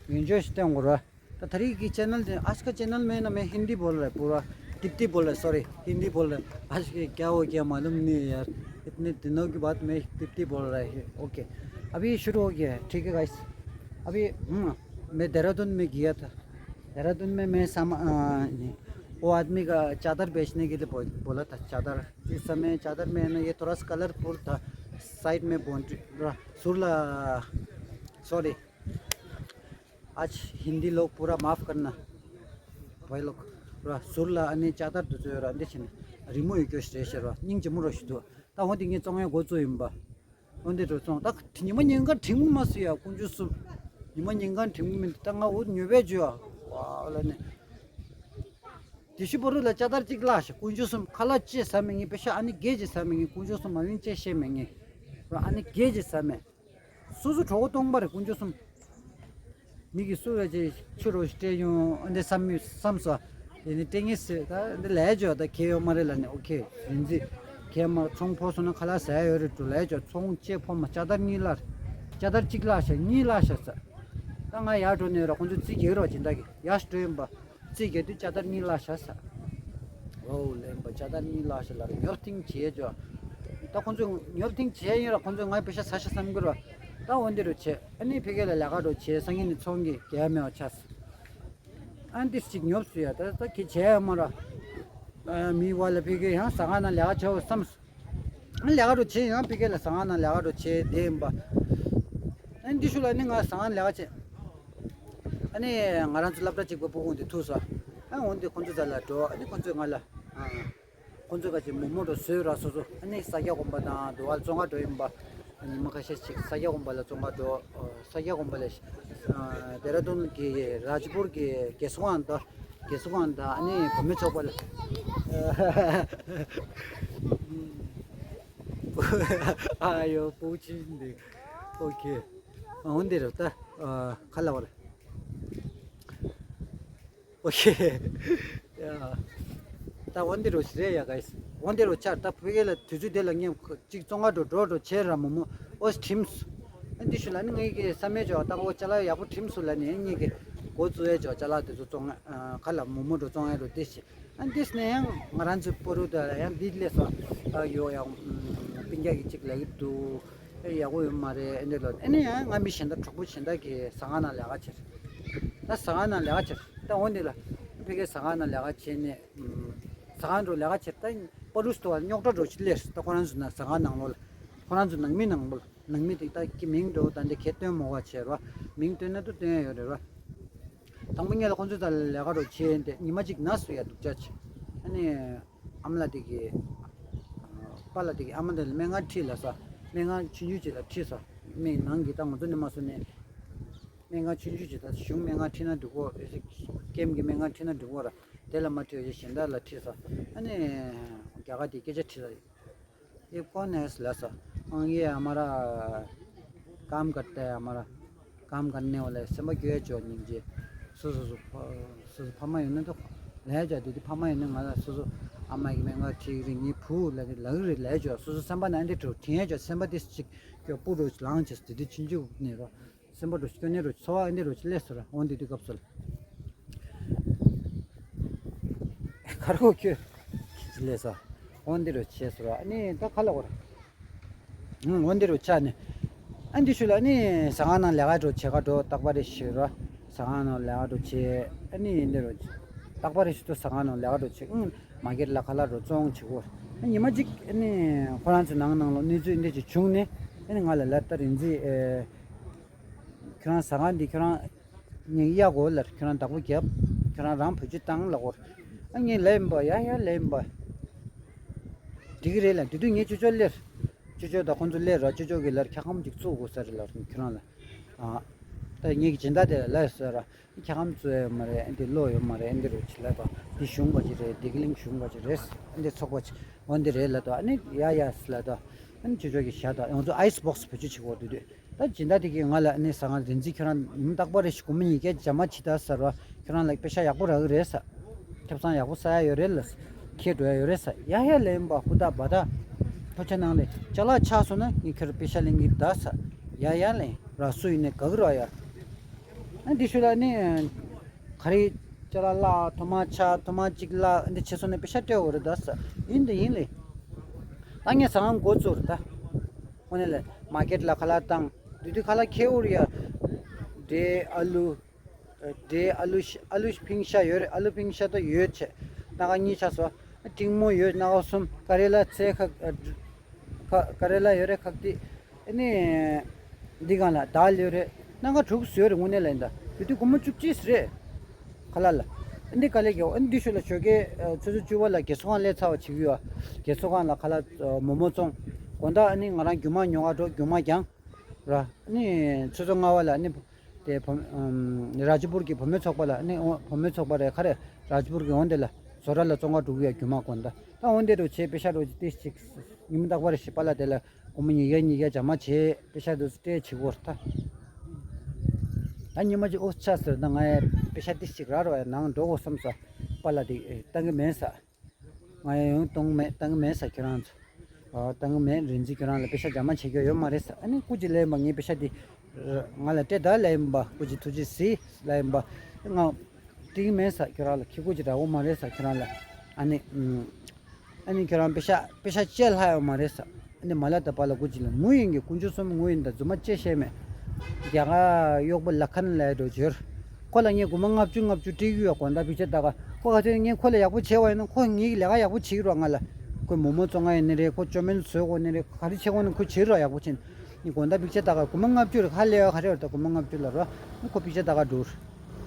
ཡོན་ཇོ་ཞིག་བསྟན་དགོས་ར། तो थरी की चैनल आज का चैनल में ना मैं हिंदी बोल रहा है पूरा। तिब्बती बोल रहा है, सॉरी, हिंदी बोल रहा है। आज के क्या हो गया मालूम नहीं है यार, इतने दिनों के बाद मैं तिब्बती बोल रहा है। ओके, अभी शुरू हो गया है। ठीक है गाइस, अभी हम्म, मैं देहरादून में गया था। देहरादून में मैं सामा वो आदमी का चादर बेचने के लिए बोला था। चादर इस समय चादर में है ना, ये थोड़ा सा कलरफुल था। साइड में बाउंड्री सुरला, सॉरी, आज हिंदी लोग पूरा माफ़ करना भाई लोग। पूरा सुरला अनि चादर तो जो रंदे छिन रिमो यो क्यों स्ट्रेस रहा निंग जमु रहा शुद्ध। ता होती ङे चोंगे गो चो इम्बा। होंदे तो चोंग ता ཉི་མ་ཉིན་གང་དྲིང་མ་སུ་ཡ་དཀོན་མཆོག་གསུམ། ཉི་མ་ཉིན་གང་དྲིང་མིན་ད་ང་འུ་ཉོ་བས་ཇུ་ཡ། ཝ་ལ་ནི། དེ་ཤི་བོ་རུ་ལ་ཅ་དར་གཅིག་ལ་ཤ་དཀོན་མཆོག་གསུམ། ཁ་ལ་ཅེ་ས་མེ་ངེ་པེ་ཤ་ཨ་ནི་གེ་ཅེ་ས་མེ་ངེ་དཀོན་མཆོག་གསུམ། མ་ཡུན་ཅེ་ཤེ་མེ་ངེ་ར་ཨ་ནི་གེ་ཅེ་ས་མེ། སུ་སུ་གྲོགས་སྟོང་པ་རེ་དཀོན་མཆོག་གསུམ། མི་གི་སུ་རེ་ཅེ་ཆུ་རོ་ཤི་སྤྲད་ཡོང་ཨ་འདི་བསམ་མི་བསམ་སོ། དེ་ནི་སྤྲད་ངེས་སེ་ད་འདི་ལས་ཇོ་ད་ཁེ་ཡོ་མ་རེ་ལ་ནི་ཨོ་ཁེ་རིན་ཛི། ཁེ་མ་ཚོང་ཕོ་སོ་ན་ཁ་ལ་ཟ་ཡོད་རེ་འགྲོ་ལས་ཇོ་ཚོང་ཅེ་ཕོ་མ་ཅ་དར་གཉིས་ལ། ཅ་དར་གཅིག་ལ་ཤ་གཉིས་ལ་ཤ་ས། ད་ང་ཡར་འགྲོ་ནས་ར་ཁོང་ཚོ་རྩིས་རྒྱག་རོགས་སྦྱིན་བདག་གིས་ཡར་འགྲོ་ཡིན་པ། རྩིས་རྒྱག་དུས་ཅ་དར་གཉིས་ལ་ཤ་ས། ཝའོ་ལེན་པ་ཅ་དར་གཉིས་ལ་ཤ་ལ་ར་ཉོབ་ཐིང་བྱེད་ཅོ། ད་ཁོང་ཚོས་ཉོབ་ཐིང་བྱེད་ཡིན་ར་ཁོང་ཚོས་ང་པེ་ཤ་ས་ཤ་བསམ་གི་ར། ད་འོན་ཏེ་རུ་བྱེད་ཨ་ནི་ཕི་གེ་ལ་ལས་ཀ་རུ་བྱེད་སང་ཉིན་ནི་ཚོང་གི་རྒྱལ་མེ་བ་ཆ་ས། ཨ་ནི་ཅིག་ཉོབ་སུ་ཡ་ད་ད་ཁི་བྱེད་ཡ་མ་ར། མི་བ་ལ་ཕི་གེ་ཡང་ཟ་ང་ན་ལས་ཀ་བྱེད་བསམ་སོང་། ཨ་ནི་ལས་ཀ་རུ་བྱེད་ཡང་ཕི་གེ་ལ་ཟ་ང་ན་ལས་ཀ་རུ་བྱེད་དེ་ཡིན་པ། ཨ་ནི་འདི་ཤུ་ལ་ནི་ང་ཟ་ང་ལས་ཀ་བྱེད། ཨ་ནི་ང་རང་ཚོ་སློབ་གྲྭ་གཅིག་པ་ཕྲུ་གུ་འདི་ཐུག་སོང་། ཨ་འོན་ཏེ་ཁོང་ཚོ་རྩ་ལ་འགྲོ། ཨ་ནི་ཁོང་ཚོས་ང་ལ་ཨ་ཁོང་ཚོས་ག་ཅིག་མོག་མོག་རུ་བཟོས་ར་སོ་སོ། ཨ་ནི་ས་སྐྱ་དགོན་པ་དང་དུ་བ་ལ་བཙོང་ག་འགྲོ་ཡིན་པ། ཉི་མ་ཁ་ཤས་ཤིག་ས་སྐྱ་དགོན་པ་ལ་བཙོང་ག་འགྲོ། ཨ་ས་སྐྱ་དགོན་པ་ལ། ཨ་ཌེ་ར་ཌུན་གྱི་རཱཇ་པུར་གྱི་དགེ་ཚོགས་ཁང་དང་། དགེ་ཚོགས་ཁང་དང་ཨ་ནི་བུད་མེད་ཚོགས་པ་ལ། ཨ་ཡོ་པུའུ་ཅིན་འདི། ཨོ་ཁེ། ཨ་འོན་ཏེ་རེད་ད། ཨ་ཁ་ལ་བར། ཨོ་ཁེ། ཡ། ད་འོན་ཏེ་རོ་ཞིག་རེད་ཡ་ག་ཡིས། འོན་ཏེ་རོ་ཆར་ད་ཕ་གི་ལ་དུས་ཚོད་དེ་ལ་ངས་གཅིག་བཙོང་ག་འགྲོ་འགྲོ་འགྲོ་བྱས་ར་མོ་མོ། ཨོ་ཁྲིམས། ཨ་འདི་ཞུ་ལ་ནི་ངས་ཀྱི་བསམ་ཡས་ཅོག་ད་ཨོ་ཅ་ལག་ཡག་པོ་ཁྲིམས་སུ་ལ་ནི་ངས་ཀྱི་འགོ་བཙུགས་ཡས་ཅོག་ཅ་ལག་དེ་ཚོ་བཙོང་ཨ་ཁ་ལ་མོ་མོ་འགྲོ་བཙོང་ཡས་རོ་དེ་ཞིག་ཨ་འདིས་ནས་ཡང་ང་རང་ཚོའི་པོ་རུ་དེ་ལ་ཡང་འདི་སླེབས་སོང་། ཨ་ཡོ་ཡང་སྤུན་ཀྱག་གི་གཅིག་ལ་གི་འདུག་ཨེ་ཡག་པོ་ཡོད་མ་རེད། ཨེ་འདྲ་ལོ། ཨེ་ནས་ཡང་ང་མི་གཞན་དག་གྲོགས་པོ་གཞན་དག་གིས་ཟ་ཁང་ནང་ལས་ཀ་བྱེད། ད་ཟ་ཁང་ནང་ལས་ཀ་བྱེད། ད་འོ་འདི་ལ་ཕ་གིའི་ཟ་ཁང་ནང་ལས་ཀ་བྱེད་ནས་ཟ་ཁང་འགྲོ་ལས་ཀ་བྱེད། ད་པ་རུ་སྟོ་བ་རྙོག་དྲ་འགྲོ་ཅི་ལས་ད་ཁོ་རང་ཚོ་ན་ཟ་ཁང་ནང་ལོགས་ལ་ཁོ་རང་ཚོ་ནང་མི་ནང་པོ་ལ་ནང་མི་དེ་ད་ཀྱི་མིང་འགྲོ་ད་འདི་ཁྱེད་སྟོན་མོ་བ་བྱེད་རོ། མིང་སྟོན་ན་ཏུ་སྟོན་ཡ་ཡོད་རེད་རོ། དང་པོ་ཉིད་ལ་ཁོང་ཚོའི་རྩ་ལ་ལས་ཀ་རོ་བྱེད་ཡིན་ཏེ་ཉི་མ་གཅིག་ན་སུ་ཡ་སྡུག་ཅག་བྱེད། ཨ་ནི་ཨ་མ་ལ་དེ་གི་པཱ་ལ་དེ་གི་ཨ་མ་དེ་ལ་སྨན་ཁང་ཁྲིད་ལ་ས། སྨན་ཁང་ཆུང་ཆུང་ཅིག་ལ་ཁྲིད་ས། སྨན་ནང་གི་ད་ང་ཚོ་ནི་མ་སུ་ནས་སྨན་ཁང་ཆུང་ཆུང་ཅིག་ད་གཞུང་སྨན་ཁང་ཁྲིད་ན་འགྲིག་གོ། ཨེ་སི་ཀེམ་གི་སྨན་ཁང་ཁྲིད་ན་འགྲིག་གོ་ར། དེ་ལ་མ་ཁྲིད་ཡོད་གཞན་དག་ལ་ཁྲིད་ས། ཨ་ནི་རྒྱ་གར་དེ་སྐད་ཆ་ཁྲིད་ས། ये कौन है? ལ་ས། ཨང་ये हमारा काम करता है, हमारा काम करने वाला है। སེམས་པ་སྐྱོ་ཡ་ཅོ་སྙིང་རྗེ། སོ་སོ་སོ་སོ་ཕ་མ་ཡོད་ན་ཏོ་ལས་ཅོ་དེ་དུས་ཕ་མ་ཡོད་ན་ང་ལ་སོ་སོ་ཨ་མ་གི་མེད་ང་ཁྲིད་རིང་ངའི་བུ་ལ་དེ་ལག་རེད་ལས་ཅོ་སོ་སོ་སེམས་པ་ན་འདི་འགྲོ་དྲན་ཡ་ཅོ་སེམས་པ་དེ་ཅིག་སྐྱོ་པོ་རུ་ལངས་ཅེས་དེ་དུས་ཆུང་ཆུང་ནས་རོ། སེམས་པ་རུ་སྐྱོ་ནས་རུ་འཚོ་བ་འདི་རུ་ལས་སོ་ར་འོ་འདི་དུས་སྐབས་སུ་ལ། ཁར་ཁོ་ཁྱོད་ཀྱི་ལས་ས། འོན་ཏེ་རུ་བྱས་སོ་ར་ཨ་ནི་ད་ཁ་ལ་བོར། འོན་ཏེ་རུ་ཆ་ནི། ཨ་འདི་ཤུ་ལ་ནི་ཟ་ཁང་ནང་ལས་ཀ་འགྲོ་བྱེད་ཀ་འགྲོ་རྟག་པ་རེ་ཞུ་ར། ཟ་ཁང་ནང་ལས་ཀ་འགྲོ་བྱེད་ཨ་ནི་འདི་རུ། རྟག་པ་རེ་ཞུ་ཏོ་ཟ་ཁང་ནང་ལས་ཀ་འགྲོ་བྱེད་ཨུ། མ་གེར་ལ་ཁ་ལ་རུ་བཙོང་བྱེད་གོ། ཨ་ཉི་མ་གཅིག་ཨ་ནི་ཁོ་རང་ཚོ་ནང་ནང་ལོ་གནས་ཚུལ་འདི་ཅིག་བྱུང་ནས་ཨ་ནི་ང་ལ་ལབ་ད་རིན་ཛི་ཨེ། ཁྱོད་རང་ཟ་ཁང་འདི་ཁྱོད་རང་ངས་གཡར་དགོས་ལབ། ཁྱོད་རང་བདག་པོ་རྒྱབ། ཁྱོད་རང་རང་བེད་སྤྱོད་བཏང་ལབ་གོ། ཨ་ངས་ལབ་ཡིན་པ་ཡ་ཡ་ལབ་ཡིན་པ། འགྲིག་གི་རེད་ལབ། དེ་དུས་ངས་ཅོ་ཅོ་སླེབས། ཅོ་ཅོ་དང་ཁོང་ཚོ་སླེབས་ར་ཅོ་ཅོ་གིས་ལབ་འཁྱག་སྒམ་ཅིག་བཙུགས་དགོས་ས་རེད་ལབ་ཁྱོད་རང་ལ། ཨ། ད་ངས་ཀྱི་སྦྱིན་བདག་དེ་ལ་ལབ་ཟེར་ར། འཁྱག་སྒམ་བཙུགས་ཡོད་མ་རེད་འདི་བློ་ཡོད་མ་རེད་འདི་རུ་ཅི་ལབ་པ་འདི་གཞུང་པ་ཅིག་རེད་འདི་གི་གླིང་གཞུང་པ་ཅིག་རེད། འདི་ཚོགས་པ་ཅིག་འོ་འདི་རེད་ལབ་དོ། ཨ་ནི་ཡ་ཡ་ལབ་དོ། ཨ་ནི་ཅོ་ཅོ་གིས་བཞག་དོ། ང་ཚོ་ཨའི་སི་བོག་སི་བེད་སྤྱོད་བྱེད་དགོས་འདུག་དུས། ད་སྦྱིན་བདག་དེ་གིས་ང་ལ་ཨ་ནི་ཟ་ཁང་རིན་ཙི་ཁྱོད་རང་ཉིན་རྟག་པར་རེ་ཞིག་སྒོར་མོ་ཉིས་བརྒྱ་འཇམ་མ་བྱེད་ད་ཟེར་བ། ཁྱོད་རང་ལ་པེ་ཤ་ཡག་པོ་རག་གི་རེད་ཟེར། ཁེ་བཟང་ཡག་པོ་ཟ་ཡ་ཡོད་རེད་ལ། ཁྱེད་འགྲོ་ཡ་ཡོད་རེད་ཟེར། ཡ་ཡ་ལེན་པ་ཧུ་ད་བ་ད། ཐོ་ཆ་ནང་ལས་ཅ་ལག་ཆག་སོང་ན་ངས་ཁྱོད་རང་པེ་ཤ་ལེན་གི་ད་ཟེར། ཡ་ཡ་ལེན་ར་སུ་ཡིན་ནས་ག་གི་ར་ཡ། ཨ་འདི་ཤུ་ལ་ནི། ག་རེ། ཅ་ལག་བརླག་ཐོ་མ་ཆག་ཐོ་མ་གཅིག་བརླག་འདི་བྱེད་སོང་ནས་པེ་ཤ་སྤྲད་འོ་རེད་ད་ཟེར། ཡིན་ད་ཡིན་ལེ། ད་ངས་ཟ་ཁང་འགོ་བཙུགས་རེད་ད། ཁོ་ནས་ལས་མ་ཀེད་ལ་ཁ་ལག་བཏང་། དེ་དུས་ཁ་ལག་ཁེ་འུར་ཡ། འབྲས་ཨ་ལུ། འབྲས་ཨ་ལུ་ཤ་ཨ་ལུ་ཕིང་ཤ་ཡོད་རེད། ཨ་ལུ་ཕིང་ཤ་ད་ཡོད་ཆེ། སྣ་ཁ་གཉིས་ཆགས་སོ། ཏིང་མོ་ཡོད་སྣ་ཁ་གསུམ། ཀ་རེ་ལ་ཚལ་ཁ་ཁ་ཀ་རེ་ལ་ཡོད་རེད་ཁག་ཏི། ཨ་ནི། འདི་གང་ལ་དཱལ་ཡོད་རེད། སྣ་ཁ་དྲུག་ཡོད་རེད་དངོས་གནས་ལ་ཡིན་ད། དེ་དུས་སྒོར་མོ་བཅུ་གཅིག་རེད། ཁ་ལག་ལ། འདི་ག་ལེ་གི་འོ་འདི་ཤུ་ལ་ཞོགས་ཀས་ཆུ་ཚོད་བཅུ་པ་ལ་རྒས་གསོ་ཁང་སླེབས་ཚར་བ་བྱེད་ཀྱི་ཡོད། རྒས་གསོ་ཁང་ལ་ཁ་ལག་མོག་མོག་བཙོང་། དགོང་དག་ཨ་ནི་ང་རང་རྒྱུ་མ་ཉོ་ག་འགྲོ་རྒྱུ་མ་རྒྱང་། ར་ཨ་ནི་ཆུ་ཚོད་ལྔ་པ་ལ་ཨ་ནི་དེ་བུ་རཱཇ་པུར་གྱི་བུད་མེད་ཚོགས་པ་ལ་ཨ་ནི་བུད་མེད་ཚོགས་པ་རེད་ཁ་རེ་རཱཇ་པུར་གྱི་འོན་དེ་ལ་བཟོ་གྲྭ་ལ་བཙོང་ག་འགྲོ་གི་ཡོད་རྒྱུ་མ་དགོང་དག་ད་འོན་དེ་རུ་བྱས་པེ་ཤ་རུ་ཏི་ཞིག་ཉིན་མོ་རྟག་པར་ཞིག་པ་ལ་དེ་ལ། སྒོར་མོ་ཉིས་བརྒྱ་ཉིས་བརྒྱ་འཇམ་མ་བྱས་པེ་ཤ་དེ་ཚོ་སྤྲད་བྱེད་དགོས་ད། ད་ཉི་མ་གཅིག་ཨོ་ཆ་ཟེར་ད་ང་ཡ་པེ་ཤ་ཏི་ཞིག་རག་རོགས་ཡ་ནང་འགྲོ་དགོས་བསམ་ས། པཱ་ལགས་དེ་བཏང་གི་མེད་ས། ང་ཡ་ཡང་གཏོང་མེད་བཏང་གི་མེད་ས་ཁྱོད་རང་ཚོ། ཨོ་བཏང་གི་མེད་རིན་འཛིན་ཁྱོད་རང་ལ་པེ་ཤ་འཇམ་མ་བྱེད་རྒྱུ་ཡོད་མ་རེད་ས། ཨ་ནི་སྐུ་མཁྱེན་ལབ་ཡིན་པ་ངའི་པེ་ཤ་དེ་ང་ལ་སྤྲད་ད་ལབ་ཡིན་པ་སྐུ་མཁྱེན་ཐུགས་རྗེ་གཟིགས་ལབ་ཡིན་པ་ང་སྤྲད་གི་མེད་ས་ཁྱོད་རང་ལ་ཁྱི་སྐུ་མཁྱེན་རག་གི་མ་རེད་ས་ཁྱོད་རང་ལ་ཨ་ནི། ཨ་ནི་ཁྱོད་རང་པེ་ཤ་པེ་ཤ་བཅད་ལྷག་ཡོད་མ་རེད་ས། ཨ་ནི་མ་ལ་ད་པ་ལ་སྐུ་མཁྱེན་ལ་ངུ་ཡིན་གི་དཀོན་མཆོག་གསུམ་ངུ་ཡིན་ད་རྫུན་མ་བཅད་ཤེས་མེད། རྒྱ་གར་གཡོག་པོ་ལ་ཁན་ལ་འགྲོ་བྱོས། ཁོ་ལ་ངས་སྒོར་མོ་ལྔ་བཅུ་ལྔ་བཅུ་སྤྲད་ཀྱི་ཡོད་དགོང་དག་པིག་ཅར་ལྟ་ག་ཁོ་ག་ཚོད་ངས་ཁོ་ལ་ཡག་པོ་བྱས་པ་ཡིན་ན་ཁོ་ངའི་ལས་ཀ་ཡག་པོ་བྱེད་ཀྱི་རོགས་ང་ལ། ཁོས་མོག་མོག་བཙོང་ང་ཡིན་ནི་རེད་ཁོ་ཅོ་མིན་བཟོས་དགོས་ནི་རེད་ཁོ་ག་རེ་བྱེད་དགོས་ནི་ཁོས་བྱེད་རོགས་ཡག་པོ་བྱེད། ངས་དགོང་དག་པིག་ཅར་ལྟ་ག་སྒོར་མོ་ལྔ་བཅུ་རེད་ཁ་ལས་ཡོད་ག་རེ་ཡོད་ད་སྒོར་མོ་ལྔ་བཅུ་ལ་རོགས། ཁོ་པིག་ཅར་ལྟ་ག་འགྲོ།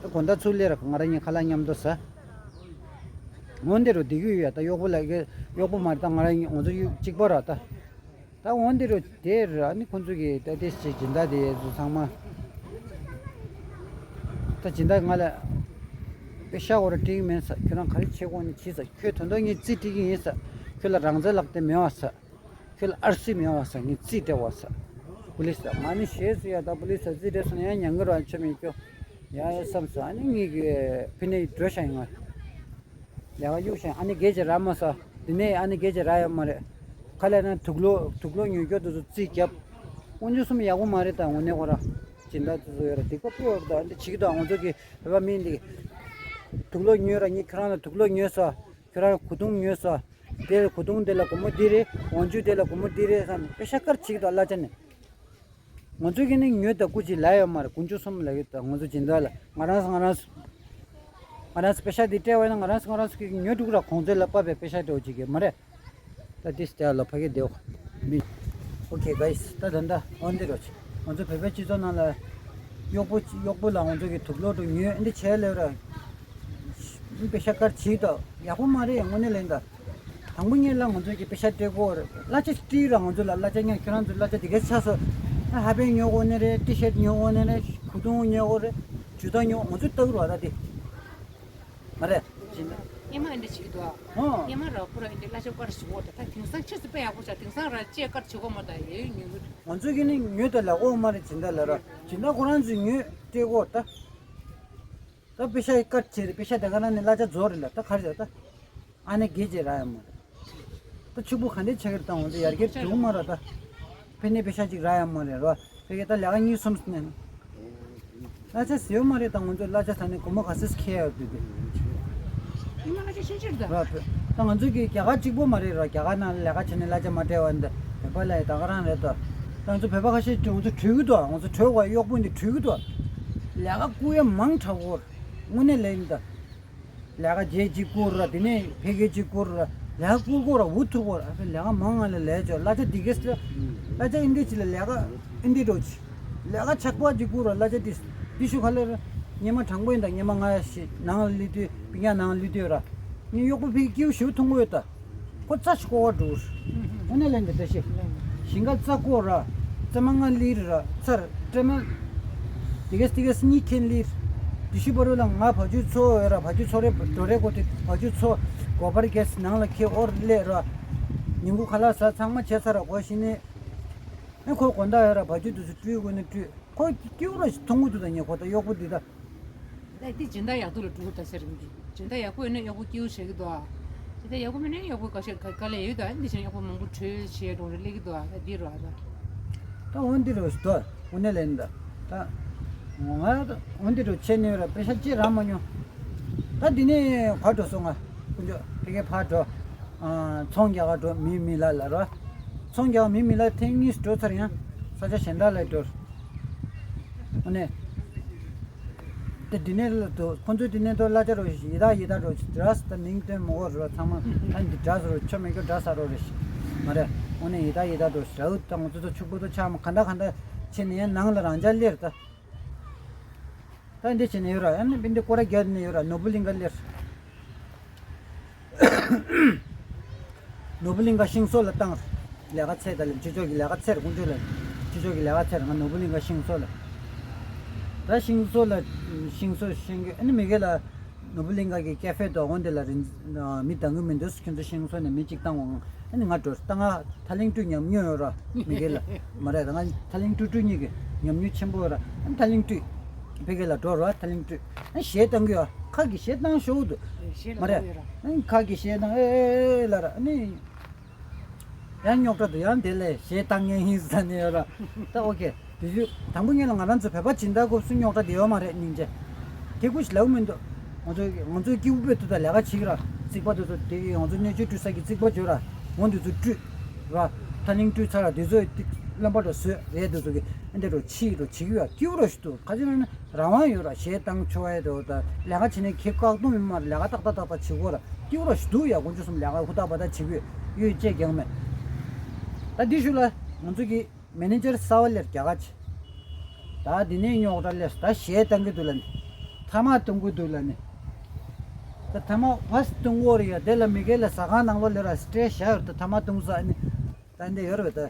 ད་དགོང་དག་ཚུར་སླེབས་ར་ང་རང་གཉིས་ཁ་ལག་མཉམ་དུ་ཟ། འོན་ཏེ་རུ་བསྡད་ཀྱི་ཡོད་ཡ་ད་གཡོག་པོ་ལ་གཡོག་པོ་མ་རེད་ད་ང་རང་གཉིས་ང་ཚོ་གཡུག་གཅིག་པ་ར་ད། ད་འོན་ཏེ་རུ་དེ་ར་ནི་ཁོང་ཚོ་གི་ད་དེ་ཞིག་སྦྱིན་བདག་དེ་ཚོ་ཚང་མ། ད་སྦྱིན་བདག་ང་ལ་པེ་ཤ་འོ་ར་སྤྲད་ཀྱི་མེད་ས། ཁྱོད་རང་ག་རེ་བྱེད་དགོས་ནི་བྱེད་ས། ཁྱོད་དོན་དག་ངས་རྩིས་སྤྲད་ཀྱི་ཡིན་ས། ཁྱོད་ལ་རང་བཙན་ལག་དེ་མེད་བ་ས། ཁྱོད་ལ་ཨར་སི་མེད་བ་ས། ངས་རྩིས་སྤྲད་བ་ས། པུ་ལིས་ས། ང་ནི་ཤེས་སུ་ཡ། ད་པུ་ལིས་ས་རྩིས་སྤྲད་སོང་ན་ཡང་ཉན་གི་ར་ཆོ་མེད་ཀྱོ། ཡ་ཡ་བསམ་ས། ཨ་ནི་ངས་གི་ཕི་ནས་འགྲོ་ཤ་ཡིན་ང་། ལས་ཀ་གཡུག་ཤ་ཡིན། ཨ་ནི་སྒེར་གྱི་ར་མ་ས། དེ་ནས་ཨ་ནི་སྒེར་གྱི་ར་ཡོད་མ་རེད། ཁ་ལས་ན་དུག་ལོག་དུག་ལོག་ཉོ་རྒྱུ་དེ་ཚོ་རྩིས་རྒྱབ། དཀོན་མཆོག་གསུམ་ཡག་པོ་མ་རེད། ད་དངོས་གནས་ཁོ་ར་སྦྱིན་བདག་དེ་ཚོ་ཡོད་ར་སྡིག་པ་སྤྲོད་ཡོད་ར། ད་འདི་བྱེད་ཀྱི་འདུག་ང་ཚོ་གི་བོད་པ་མི་འདི་དུག་ལོག་ཉོས་ར། ངས་ཁྱོད་རང་ལ་དུག་ལོག་ཉོས་ས། ཁྱོད་རང་གོས་ཐུང་ཉོས་ས། དེ་ལ་གོས་ཐུང་དེ་ལ་སྒོར་མོ་འདི་རེད། འོག་འཇུག་དེ་ལ་སྒོར་མོ་འདི་རེད་བསམ་ནས་པེ་ཤ་ཀར་བྱེད་ཀྱི་འདུག་གླ་ཆ་ནས། ང་ཚོ་གི་ནི་ཉོས་དང་སྐུ་མཁྱེན་ལབ་ཡོད་མ་རེད། དཀོན་མཆོག་གསུམ་ལབ་ཀྱི་འདུག་ང་ཚོ་སྦྱིན་བདག་ལ་ང་རང་ང་རང་ང་རང་ཚོ་པེ་ཤ་འདི་སྤྲད་པ་ཡིན་ན་ང་རང་ང་རང་ཚོ་གི་ཉོས་འདུག་ར། གོང་ཚད་ལ་དཔག་པའི་པེ་ཤ་སྤྲད་ཀྱི་མ་རེད། ད་འདི་སྟེ་ལ་ཕ་གི་བདེ་བ་མི། ཨོ་ཁེ་གྷའི་སི། ད་ད་ད་འོན་ཏེ་རོ་ཆེ། ང་ཚོ་བོད་པའི་སྤྱི་ཚོགས་ནང་ལ་གཡོག་པོ་གཡོག་པོ་ལ་ང་ཚོ་གི་དུག་ལོག་ཏུ་ཉོས་འདི་བྱས་ལེ་ར། པེ་ཤ་ཀར་བྱེད་དོ་ཡག་པོ་མ་རེད། དངོས་གནས་ལན་ད། དང་པོ་ངས་ལ་ང་ཚོ་གི་པེ་ཤ་སྤྲད་གོ་རེད། གླ་ཆ་སྤྲད་ར། ང་ཚོ་ལ་གླ་ཆ་ཉག་ཁྱོད་རང་ཚོ་གླ་ཆ་དེ་གས་ཆགས་སོ། ཨ་ཧ་པན་ཉོ་གོ་ནི་རེད། ཏི་ཤར་ཊི་ཉོ་གོ་ནི་རེད། གོས་ཐུང་ཉོ་གོ་རེད། ཇུ་ཏ་ཉོ། ང་ཚོ་ལྟ་གི་རོགས་ད་དེ། མ་རེད། སྔོན་མ་འདི་བྱེད་ཀྱི་འདུག་ཨ། ཧོ། སྔོན་མ་ར་ཁོ་ར་འདི་གླ་ཆ་ཀར་ཞུ་གོ་ད། ད་དེང་སང་ཆེས་སུ་དཔེ་ཡག་པོ་ཆགས། དེང་སང་ར་ཅེས་ཀར་ཞུ་གོ་མ་ད་ཡོད་ཡོད་ཉོ་གི། ང་ཚོ་གི་ནི་ཉོས་ད་ལ་གོ་མ་རེད། སྦྱིན་བདག་ལ་ར་སྦྱིན་བདག་ཁོ་རང་ཚོས་ཉོས་སྤྲད་གོ་ད། ད་པེ་ཤ་ཀར་བྱས་རེད། པེ་ཤ་དེ་ག་ན་ནི་གླ་ཆ་རྫོགས་རེད་ལ། ད་ག་རེ་ཟེར་ད། ཨ་ནེ་དགེ་བྱས་ར་ཡ་མ་རེད། ད་ཕྱུག་པོ་ག་འདྲས་ཆགས་ཀྱི་རེད། ད་འོང་ཚེ་ཡར་རྒྱས་འགྲོ་གི་མ་རེད་ད། ཕན་ནི་པེ་ཤ་ཅིག་རག་ཡ་མ་རེད་རོ། ཕ་གི་ད་ལས་ཀ་གཉིས་གསུམ་ནས་གླ་ཆ་ཟེར་ཡོད་མ་རེད། ད་ང་ཚོ་གླ་ཆ་ཟ་ནས་སྒོར་མོ་ག་ཚོད་ཁེལ་ཡོད་དུས་དེ། ཉི་མ་གླ་ཆ་ཤིན་ཅིར་ད། རོ་ད་ང་ཚོ་གི་རྒྱ་གར་གཅིག་པོ་མ་རེད་རོ། རྒྱ་གར་ནང་ལས་ཀ་བྱས་ནས་གླ་ཆ་མ་སྤྲད་པ་འདི་བོད་པ་ལ་ཡི་ད་ག་རང་རེད་དོ། ད་ང་ཚོ་བོད་པ་ཁ་ཤས་ང་ཚོ་བྲོས་གི་འདུག་ང་ཚོ་བྲོས་བ་གཡོག་པོ་འདི་བྲོས་གི་འདུག་ལས་ཀ་བསྐུར་ཡ་མང་དྲགས་གོ། དངོས་གནས་ལས་ཡིན་ད། ལས་ཀ་བརྗེ་གཅིག་བསྐུར་ར། དེ་ནས་ཕ་གི་གཅིག་བསྐུར་ར། ལས་ཀ་བསྐུར་གོ་ར། འུ་ཐུག་གོ་ར། ཨ་ལས་ཀ་མང་ང་ལ་ལས་ཅོ་གླ་ཆ་འདི་གས་ལ། གླ་ཆ་ཨིན་དེ་ཅི་ལ་ལས་ཀ་ཨིན་དེ་འགྲོ་ཅི། ལས་ཀ་ཆག་པ་གཅིག་བསྐུར་ར། གླ་ཆ་འདི་འདི་ཤུ་ག་ལེ་ར། ཉི་མ་དྲང་པོ་ཡིན་ད། ཉི་མ་ང་ཞིག་ནང་ལ་ལུས་དུས་པི་ཉ་ནང་ལ་ལུས་དུས་ར། ངའི་གཡོག་པོ་ཕ་གི་སྐྱིའུ་ཞུ་ཐུང་གོ་ཡོད་ད། ཁོ་རྩ་ཞིག་ཀོ་བ་འགྲོ། ཨ་ནེ་ལན་འདི་ལྟ་ཤེས། ཞིང་ཁ་རྩ་ཀོ་ར། རྩེ་མ་ལྔ་ལིར་ར། ཚར་སྤྲེལ་མ། དེ་གས་དེ་གས་གཉིས་ཁེན་ལིར། དེ་ཤི་བར་ལ་ང་བ་ཇུ་ཚོ་ཡོད་ར། བ་ཇུ་ཚོ་རེ་འགྲོ་རེ་གོ་དེ་བ་ཇུ་ཚོ་གོ་བར་གས་ནང་ལ་ཁེ་ཨོར་ལེ་ར། ཉིན་གུང་ཁ་ལག་ཟ་ཚང་མ་བྱས་ཚར་ར། གོ་ཤི་ནི། ཨེ་ཁོ་དགོང་དག་ཡོད་ར། བ་ཇུ་དུ་སུ་བཀྲུས་དགོས་ནི་བཀྲུས། ཁོ་སྐྱིའུ་ར་ཞིག་ཐུང་གོ་དུ་ད། ཉེ་ཁོ་ད་གཡོག་པོ་འདི་ད། ད་དེ་སྦྱིན་བདག་ཡག་སྡུག་ལ་འགྲོ་གི་ད་ཟེར་གི། སྦྱིན་བདག་ཡག་པོ་ཡོད་ན་གཡོག་པོ་སྐྱིད་པོ་བྱེད་ཀྱི་འདུག་ཨ། སྦྱིན་བདག་ཡག་པོ་མེད་ན་གཡོག་པོ་དཀའ་ཤག་དཀའ་ལས་ཡོད་ད། འདི་བཞིན་གཡོག་པོ་མང་པོ་བྲོས་བྱས་འགྲོ་རེ་སླེབས་ཀྱི་འདུག་ཨ། ད་འདི་རུ་ཨ་ད། ད་འོན་འདི་རུ་ཟེར་དོ། འོ་ནས་ལན་ད། ད། ང་འོན་འདི་རུ་ཆེ་ནས་ར་པེ་ཤ་ཅི་རག་མ་མྱོང་། ད་འདི་ནས་ག་འགྲོ་སོང་ང་། དཀོན་མཆོག་ཕ་གི་ཕར་འགྲོ། ཨ་ཚོང་རྒྱག་ག་འགྲོ། མི་མི་ལ་ལ་རོ། ཚོང་རྒྱག་མི་མི་ལ་ཐེངས་གཉིས་འགྲོ་ཚར་ཡང་ས་ཆ་གཞན་དག་ལ་འགྲོ། ཨ་ནི། དེ་འདི་ནས་ལ་དུ་ཁོང་ཚོས་འདི་ནས་དུ་གླ་ཆ་རོ་ཡི་དྭགས་ཡི་དྭགས་རོ་འདྲ་ས་ད་མིང་བཏོན་མི་དགོས་རོ། ཚང་མ་ཨ་འདི་འདྲ་ས་རོ་ཆོ་མེད་རྒྱུ་འདྲ་ས་རོ་རེ་ཞིག་མ་རེད། ཨ་ནི་ཡི་དྭགས་ཡི་དྭགས་རོ་འདྲ་ད་ང་ཚོ་ཚོ་ཕྱུག་པོ་ཚོ་ཆགས་མ་ག་འདྲ་ག་འདྲ་བྱས་ནས་ཡང་ནང་ལ་རང་འཇགས་སླེབས་ད། ད་འདི་བྱས་ནས་ཡོད་ར། ཨ་ནི་འདི་སྐོར་ར་རྒྱག་ནས་ཡོད་ར། ནོར་བུ་གླིང་ག་སླེབས། ནོར་བུ་གླིང་ག་ཤིང་བཟོ་ལ་བཏང་། ལས་ཀ་ཚད་ད་ལེ་ཕྱི་ཕྱོགས་ཀྱི་ལས་ཀ་ཚད་དཀོན་མཆོག་ལ། ཕྱི་ཕྱོགས་ཀྱི་ལས་ཀ་ཚད་ང་ནོར་བུ་གླིང་ག་ཤིང་བཟོ་ལ། ད་ཤིང་བཟོ་ལ་ཤིང་བཟོ་ཤིང་གི་ཨ་ནི་མི་གེ་ལ་ནོར་བུ་གླིང་ག་གི་ཀེ་ཧྥེ་དོ་འོན་དེ་ལ་རིན་མི་འདང་གི་མི་འདུག་ཁྱོད་ཚོ་ཤིང་བཟོ་ནས་མི་གཅིག་བཏང་འོང་། ཨ་ནི་ང་འགྲོ་ད་ང་ཐ་ལིང་ཏུ་ཉམས་མྱོང་ཡོད་ར། མི་གེ་ལ་མ་རེད། ད་ང་ཐ་ལིང་ཏུ་ཏུ་གཉིས་ཀྱི་ཉམས་མྱོང་ཆེན་པོ་ཡོད་ར། ཨ་ནི་ཐ་ལིང་ཏུ་ཕ་གི་ལ་འགྲོ་ར། ཐ་ལིང་ཏུ་ཨ་ནི་གཞས་བཏང་གི་ཡོད། ཁ་གི་གཞས་བཏང་ཤོག་འདུག་མ་རེད། ཨ་ནི་ཁ་གི་གཞས་བཏང་ཨེ་ཨེ་ཨེ་ལ་ར། ཨ་ནི་ཡང་རྙོག་དྲ་འདུག་ཡང་དེ་ལས་གཞས་བཏང་མཁན་ཡིན་ཟ་ནས་ཡོད་ར། ད་ཨོ་ཁེ། དེ་དུས་དང་པོ་ངས་ལ་ང་རང་ཚོ་བོད་པ་སྦྱིན་བདག་སྐབས་སུ་རྙོག་དྲ་དེ་ཡོད་མ་རེད་སྙིང་རྗེ། དེ་ཀུ་ཞིག་ལབ་མི་འདུག་ང་ཚོ་ང་ཚོའི་སྐྱིད་པོ་དཔེ་ཏུ་དང་ལས་ཀ་བྱེད་ཀྱི་ར། རྩིག་པ་དེ་ཚོ་དེ་ང་ཚོ་སྣོད་བཅུད་བཀྲུ་ས་གི་རྩིག་པ་བྱོས་ར། འོ་འདི་ཚོ་བཀྲུས་ར། ཐ་ལིང་བཀྲུས་ཚར་ར། དེ་ཚོ་རློན་པ་འགྲོ་བཟོས་རེད། དེ་ཚོ་གི་ཨ་འདི་འགྲོ་ཕྱིས་འགྲོ་བྱེད་ཀྱི་ཡོད། སྐྱིད་པོ་ར་ཞིག་འདུག་ཁ་ཅིག་ན་ནི་རང་དབང་ཡོད་ར། གཞས་བཏང་ཆོག་ཡ་དེ་འོ་ད་ལས་ཀ་བྱེད་ནས་ཁེ་བཀག་སྡོམ་ཡོད་མ་རེད། ལས་ཀ་ཏག་ཏག་ཏག་ཏག་བྱེད་དགོས་ར། སྐྱིད་པོ་ར་ཞིག་འདུག་ཡ། དཀོན་མཆོག་གསུམ་ལས་ཀ་ཧུར་ཐག་འབད་ཐག་བྱེད་ཀྱི་ཡོད། ཡོད་ཅེས་ཀྱང་མེད། ད་འདི་ཞུ་ལ་ང་ཚོ་གི་མེ་ནེ་ཇར་གསར་པ་སླེབས་རྒྱ་གར་ཆེ། ད་འདི་ནས་རྙོག་དྲ་སླེབས། ད་གཞས་བཏང་གི་འདུག་ལ་ནི། ཐ་མག་གཏོང་གི་འདུག་ལ་ནི། ད་ཐ་མག་ཕར་གཏོང་གི་ཡོད་རེད་ཡ། དེ་ལ་མི་སྒེར་ལ་ཟ་ཁང་ནང་ལོགས་ལ་ར་སྤྲད་བཞག་ཡོད་རེད། ད་ཐ་མག་གཏོང་ས་ནི། ད་འདི་ཡོད་རེད་པས་ད།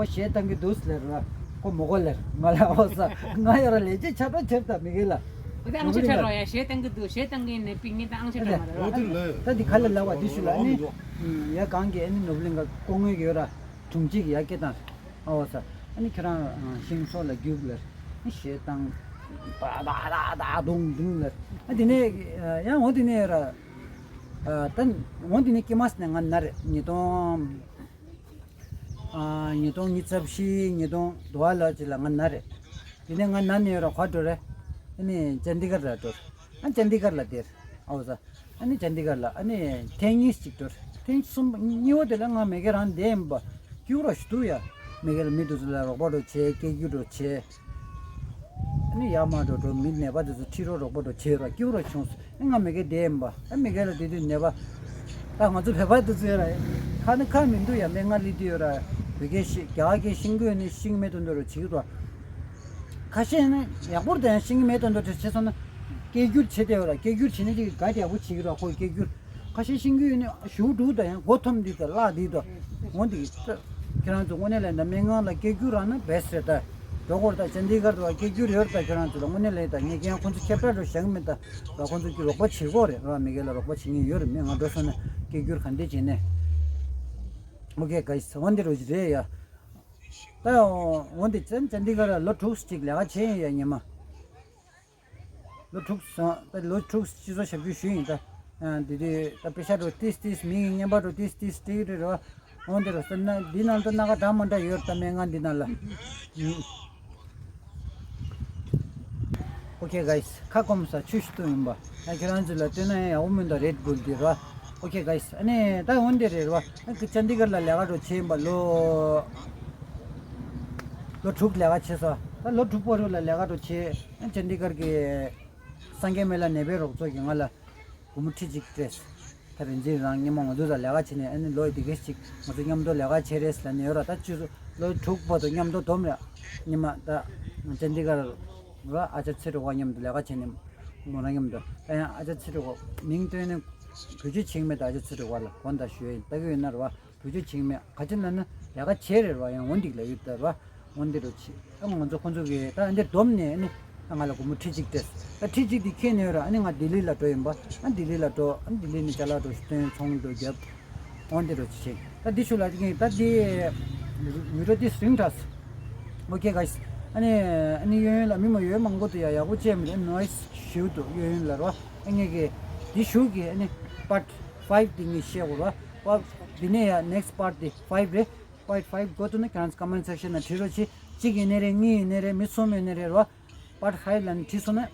ཁོ་གཞས་བཏང་གི་འདུག་ཟེར་ལབ་ར། ཁོ་མོ་གོ་ལབ་ར། ང་ལ་ཨོ་ས་ང་ཡོད་ར་ལས་བྱེད་ཆ་ཏོ་ཁྱེར་ད་མི་གེ་ལ། འོ་དེ་ཨང་ཆ་ཆ་རོ་ཡ་གཞས་བཏང་གི་འདུག་གཞས་བཏང་གི་ནས་པིག་ནི་ད་ཨང་ཆ་ཆ་མ་རེད་ར། ད་འདི་ཁ་ལ་ལབ་བ་འདི་ཞུ་ལ་ཨ་ནི། ཡ་གང་གི་ཨ་ནི་ནོར་བུ་གླིང་ག་ཀོང་ངོས་ཀྱི་ཡོད་ར། དྲུང་ཆེ་གི་ཡ་སྐད་བཏང་། ཨོ་ས། ཨ་ནི་ཁྱོད་རང་ཤིང་སོགས་ལ་རྒྱུགས་ལ། ཨ་ནི་གཞས་བཏང་། ད་ད་ད་ད་དུང་དུང་ལ། ཨ་དེ་ནས་ཡང་འོ་དེ་ནས་ར། ད་འོ་དེ་ནས་ཀི་མ་སི་ནས་ང་ན་རེ་ཉིས་སྟོང་། ཉིས་སྟོང་ཉི་ཤུ་རྩ་བཞི་ཉིས་སྟོང་དུ་བ་ལ་ཅི་ལ་ང་ན་རེ། དེ་ནས་ང་ན་ནས་ར་ག་འགྲོ་རེ། ཨ་ནི་ཅན་དི་གར་ལ་འགྲོ་རེ། ཨ་ཅན་དི་གར་ལ་དེར། ཨོ་ས། ཨ་ནི་ཅན་དི་གར་ལ་ཨ་ནི་ཐེངས་གཉིས་ཅིག་འགྲོ། ཐེངས་གསུམ་གཉིས་པ་དེ་ལ་ང་མེ་གེ་རང་བསྡད་ཡིན་པ། སྐྱུག་རོགས་ཞུ་འདུག་ཡ། མེ་གེ་ལ་མི་འདུག་ཚོ་ལ་རོགས་པ་འགྲོ་བྱས་སྐད་སྒྱུར་འགྲོ་བྱས། ཨ་ནི་ཡར་མར་འགྲོ་འགྲོ་མི་ནད་པ་དེ་ཚོ་ཁྲིད་རོགས་རོགས་པ་འགྲོ་བྱས་རོགས་སྐྱུག་རོགས་བྱུང་སོང་། ཨ་ང་མེ་གེ་བསྡད་ཡིན་པ། ཨ་མེ་གེ་ལ་དེ་དུས་ནད་པ། ད་ང་ཚོ་བོད་པ་དེ་ཚོ་ཡོད་ར། ཁ་ནི་ཁ་མི་འདུག་ཡ། སྨན་ཁང་སླེབས་དུས་ཡོད་ར། བོད་སྐད་ཤེས་རྒྱ་གར་སྐད་ཤེས་ཀྱི་ཡོད་ནི་ཤེས་ཀྱི་མེད་དོན་དུ་རོ་བྱེད་ཀྱི་འདུག་ཁ་ཤས་ནི་ཡག་པོར་དང་ཤེས་ཀྱི་མེད་དོན་དུ་བྱེད་སོང་ན། སྐད་སྒྱུར་བྱེད་བསྡད་ཡོད་ར། སྐད་སྒྱུར་བྱེད་ནི་ཅིག་ག་ཡག་པོ་བྱེད་ཀྱི་ར་ཁོ་སྐད་སྒྱུར། ཁ་ཤས་ཤེས་ཀྱི་ཡོད་ནི་ཞུ་འགྲོ་དང་ཡང་མགོ་འཐོམ་འདི་དང་བརླག་འདི་དང་། འོ་འདི་ཁྱེད་རང་ཚོ་དངོས་གནས་ལས་ད་སྨན་ཁང་ལ་སྐད་སྒྱུར་རག་ན་བེ་སི་རེད་ད། འགྲོ་དགོས་རེད་ད། ཅན་དི་གར་དུ་བ་སྐད་སྒྱུར་ཡོད་རེད་ད། ཁྱེད་རང་ཚོ་ལ་དངོས་གནས་ལས་ད་ངས་ཀྱང་ཁོང་ཚོ་ཁྱབ་བསྒྲགས་འགྲོ་བཞག་གི་མེད་ད། ད་ཁོང་ཚོ་གི་རོགས་པ་བྱེད་དགོས་རེད་ར། མི་སྒེར་ལ་རོགས་པ་བྱེད་མཁན་ཡོད་རེད། མི་ང་འགྲོ་སོང་ན་སྐད་སྒྱུར་ག་འདྲས་བྱས་ནས། ཨོ་ཁེ་གྷའི་སི། འོ་འདི་རུ་རེད་ཡ། ད་འོ་འདི་ཅན་ཅན་དི་གར་ལ་ལོ་དྲུག་ཅིག་ལས་ཀ་བྱས་ཡིན་ཡ་ཉི་མ། ལོ་དྲུག་སོང་། ད་ལོ་དྲུག་སྤྱི་ཚོགས་ཞབས་ཞུ་ཞུས་ཡིན་ད། ཨ་འདི་དུས་ད་པེ་ཤ་འགྲོ་ཏིས་ཏིས་མི་ཡི་བརྙན་པར་འགྲོ་ཏིས་ཏིས་སྤྲད་རེད་རོ། འོ་འདི་རུ་ཟེར་ན་འདི་ནང་དུ་སྣ་ཁ་འདྲ་མ་འདྲ་ཡོད་ད་སྨན་ཁང་འདི་ནང་ལ། ཨོ་ཁེ་གྷའི་སི། ཁ་སྐོམ་ས་ཆུ་ཞིག་བཏུང་ཡིན་པ། ཨ་ཁྱེད་རང་ཚོ་ལ་སྟོན་ན་ཡང་ཡག་པོ་མིན་ད་རེད་བུལ་འདི་རོ། ཨོ་ཁེ་གྷའི་སི། ཨ་ནི་ད་འོ་འདི་རེད་རོ། ཨ་ཅན་དི་གར་ལ་ལས་ཀ་འགྲོ་བྱས་ཡིན་པ་ལོ། ལོ་དྲུག་ལས་ཀ་བྱས་སོ། ད་ལོ་དྲུག་པོ་རུ་ལ་ལས་ཀ་འགྲོ་བྱས། ཨ་ཅན་དི་གར་གི་སངས་རྒྱས་སྨན་བླ་ནད་པའི་རོགས་ཚོགས་ཀྱིས་ང་ལ་སྒོར་མོ་ཁྲི་གཅིག་སྤྲད། ད་རིན་ཆེན་རང་སྔོན་མ་ང་ཚོ་དང་ལས་ཀ་བྱས་ནས་ཨ་ནི་ལོ་འདི་གས་ཅིག་ང་ཚོ་མཉམ་དུ་ལས་ཀ་བྱས་རེད་ལབ་ནས་ཡོད་ར། ད་ཆུ་ཚོད་ལོ་དྲུག་བར་དུ་མཉམ་དུ་སྡོམ་རེད། སྔོན་མ་ད་ཅན་དི་གར་ར་ཨ་ཅག་ཚེ་རིང་བ་མཉམ་དུ་ལས་ཀ་བྱས་ནས་མོ་རང་མཉམ་དུ། ད་ཡང་ཨ་ཅག་ཚེ་རིང་བ་མིང་བཏོན་ནས་བེད་སྤྱོད་བྱེད་ཀྱི་མེད། ད་ཨ་ཅག་ཚེ་རིང་བ་ལ་དགོངས་དག་ཞུ་ཡ་ཡིན། ལྟ་གི་ཡོད་ན་ར་བ། བེད་སྤྱོད་བྱེད་ཀྱི་མེད། ག་ཅི་ལབ་ན་ལས་ཀ་བྱས་རེད་བ། ཡང་འོ་འདི་ལ་ཡོད་ད་ར་བ། འོ་འདི་རུ་ཆི། ཨ་ང་ཚོ་ཁོང་ཚོ་གིས་ད་འདིར་སྡོམ་ནས་ཨ་ནི་ང་ལ་སྒོར་མོ་ཁྲི་གཅིག་སྤྲད། ཨ་ཁྲི་གཅིག་འདི་ཁྱེར་ནས་ཡོད་ར། ཨ་ནི་ང་ལྡི་ལི་ལ་འགྲོ་ཡིན་པ། ཨ་ལྡི་ལི་ལ་འགྲོ། ཨ་ལྡི་ལི་ནས་ཅ་ལག་འགྲོ་སྟོན་ཚོང་འགྲོ་རྒྱབ། འོ་འདི་རུ་ཆི་བྱེད། ད་འདི་ཞུ་ལ་ཅིག་ཡིན། ད་འདི་བི་ཌི་ཡོ་འདི་སྲིང་དྲགས། ཨོ་ཁེ་གྷའི་སི། ཨ་ནི་ཨ་ནི་ཡོད་ཡོད་ལ་མི་མ་ཡོད་མང་པོ་དུ་ཡ་ཡག་པོ་བྱས་མི་འདུག་ནོའི་སི་ཞིག་འདུག་ཡོད་ཡོད་ལ་ར་བ། ཨ་ངས་གི་འདི་ཞུ་གི་ཨ་ནི་པཱར་ཊི་ཕའིབ་འདི་ངས་བཤད་དགོས་ར་བ། འདི་ནས་ཡ་ནེག་སི་པཱར་ཊི་འདི་ཕའིབ་རེད། པཱར་ཊི་ཕའིབ་དགོས་འདུག་ན་ཁྱེད་རང་ཚོ་ཀོ་མེན་ཊི་སེག་ཤན་ན་བྲིས་རོགས་གྱིས། གཅིག་ཡིན་ནའི་རེད། གཉིས་ཡིན་ནའི་རེད། མི་གསུམ་ཡིན་ནའི་རེད་རོ། པཱར་ཊི་ཕའིབ་ལབ་ནས་བྲིས་སོང་ན།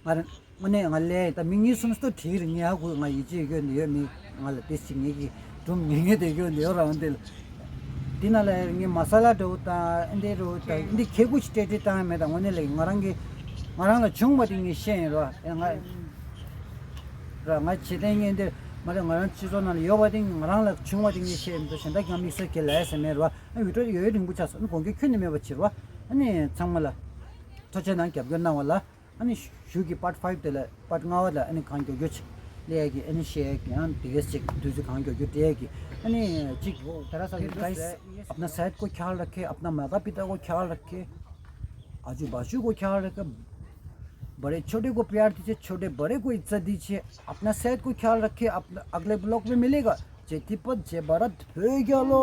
ང་རང་དངོས་གནས་ང་ལས་ད་མི་གཉིས་གསུམ་སྟོད་བྲིས་རེད། ངས་ཧ་གོ། ང་ཡིད་ཆེས་ཡོད་འདི་ཡོད་མི་ང་ལ་ཏིས་ཅིག་ངེད་ཀྱི་སྒྲུང་ངེད་ངེད་དེ་ཡོད་འདི་ཡོད་རང་འདི་ལ། འདི་ན་ལ་ངས་མ་ས་ལ་འདྲ་བོ་དང་ཨ་འདི་འདྲ་བོ་དང་འདི་ཁེ་གུ་ཞིག་སྤྲད་སྤྲད་བཏང་ཡ་མེད། ད་དངོས་གནས་ལ་ང་རང་གི་ང་རང་ལ་བྱུང་བ་དེ་ངས་བཤད་ཡིན་རོ། ཨེ་ང་ར་ང་བྱེད་བསྟན་ངས་འདིར་མ་རེད། ང་རང་སྤྱི་ཚོགས་ནང་ལ་ཡོད་པ་དེ་ང་རང་ལ་བྱུང་བ་དེ་ངས་བཤད་ཡིན། དུ་གཞན་དག་ཀྱང་དམིགས་བསལ་གྱི་ལས་ཟེར་མེད་རོ། ཨ་བི་ཌི་ཡོ་ཡོད་རིང་པོ་ཆགས་སོང་། ཨ་ནི་དགོངས་འགལ་ཁྱོན་ནས་མེད་པ་བྱེད་རོ། ཨ་ནི་ཚང་མ་ལ་ཐུགས་རྗེ་གནང་། རྒྱབ་སྐྱོར་གནང་བ་ལ། ཨ་ནི་གཞུག་གི་པཱར་ཊི་ཕའིབ་དེ་ལ་པཱར་ཊི་ལྔ་པ་ལ་ཨ་ནི་གང་མགྱོགས་མགྱོགས་ཆེ་ལས་ཡ་གི་ཨ་ནི་བཤད་ཡ་གི་ཨ་ནི་དེ་གས་ཅིག་དུས་ཚོད་གང་མགྱོགས་མགྱོགས་སྤྲད་ཡ་གི་ཨ་ནི་ཅིག་དེ་ར་ས་གི་གྷའི་སི། अपना सेहत को ख्याल रखें, अपना माता पिता को ख्याल रखें, आजू बाजू को ख्याल रखें, बड़े छोटे को प्यार दीजिए, छोटे बड़े को इज्जत दीजिए, अपना सेहत को ख्याल रखें। अपना अगले ब्लॉग में मिलेगा। जय तिब्बत, जय भारत, भोई ग्यालो।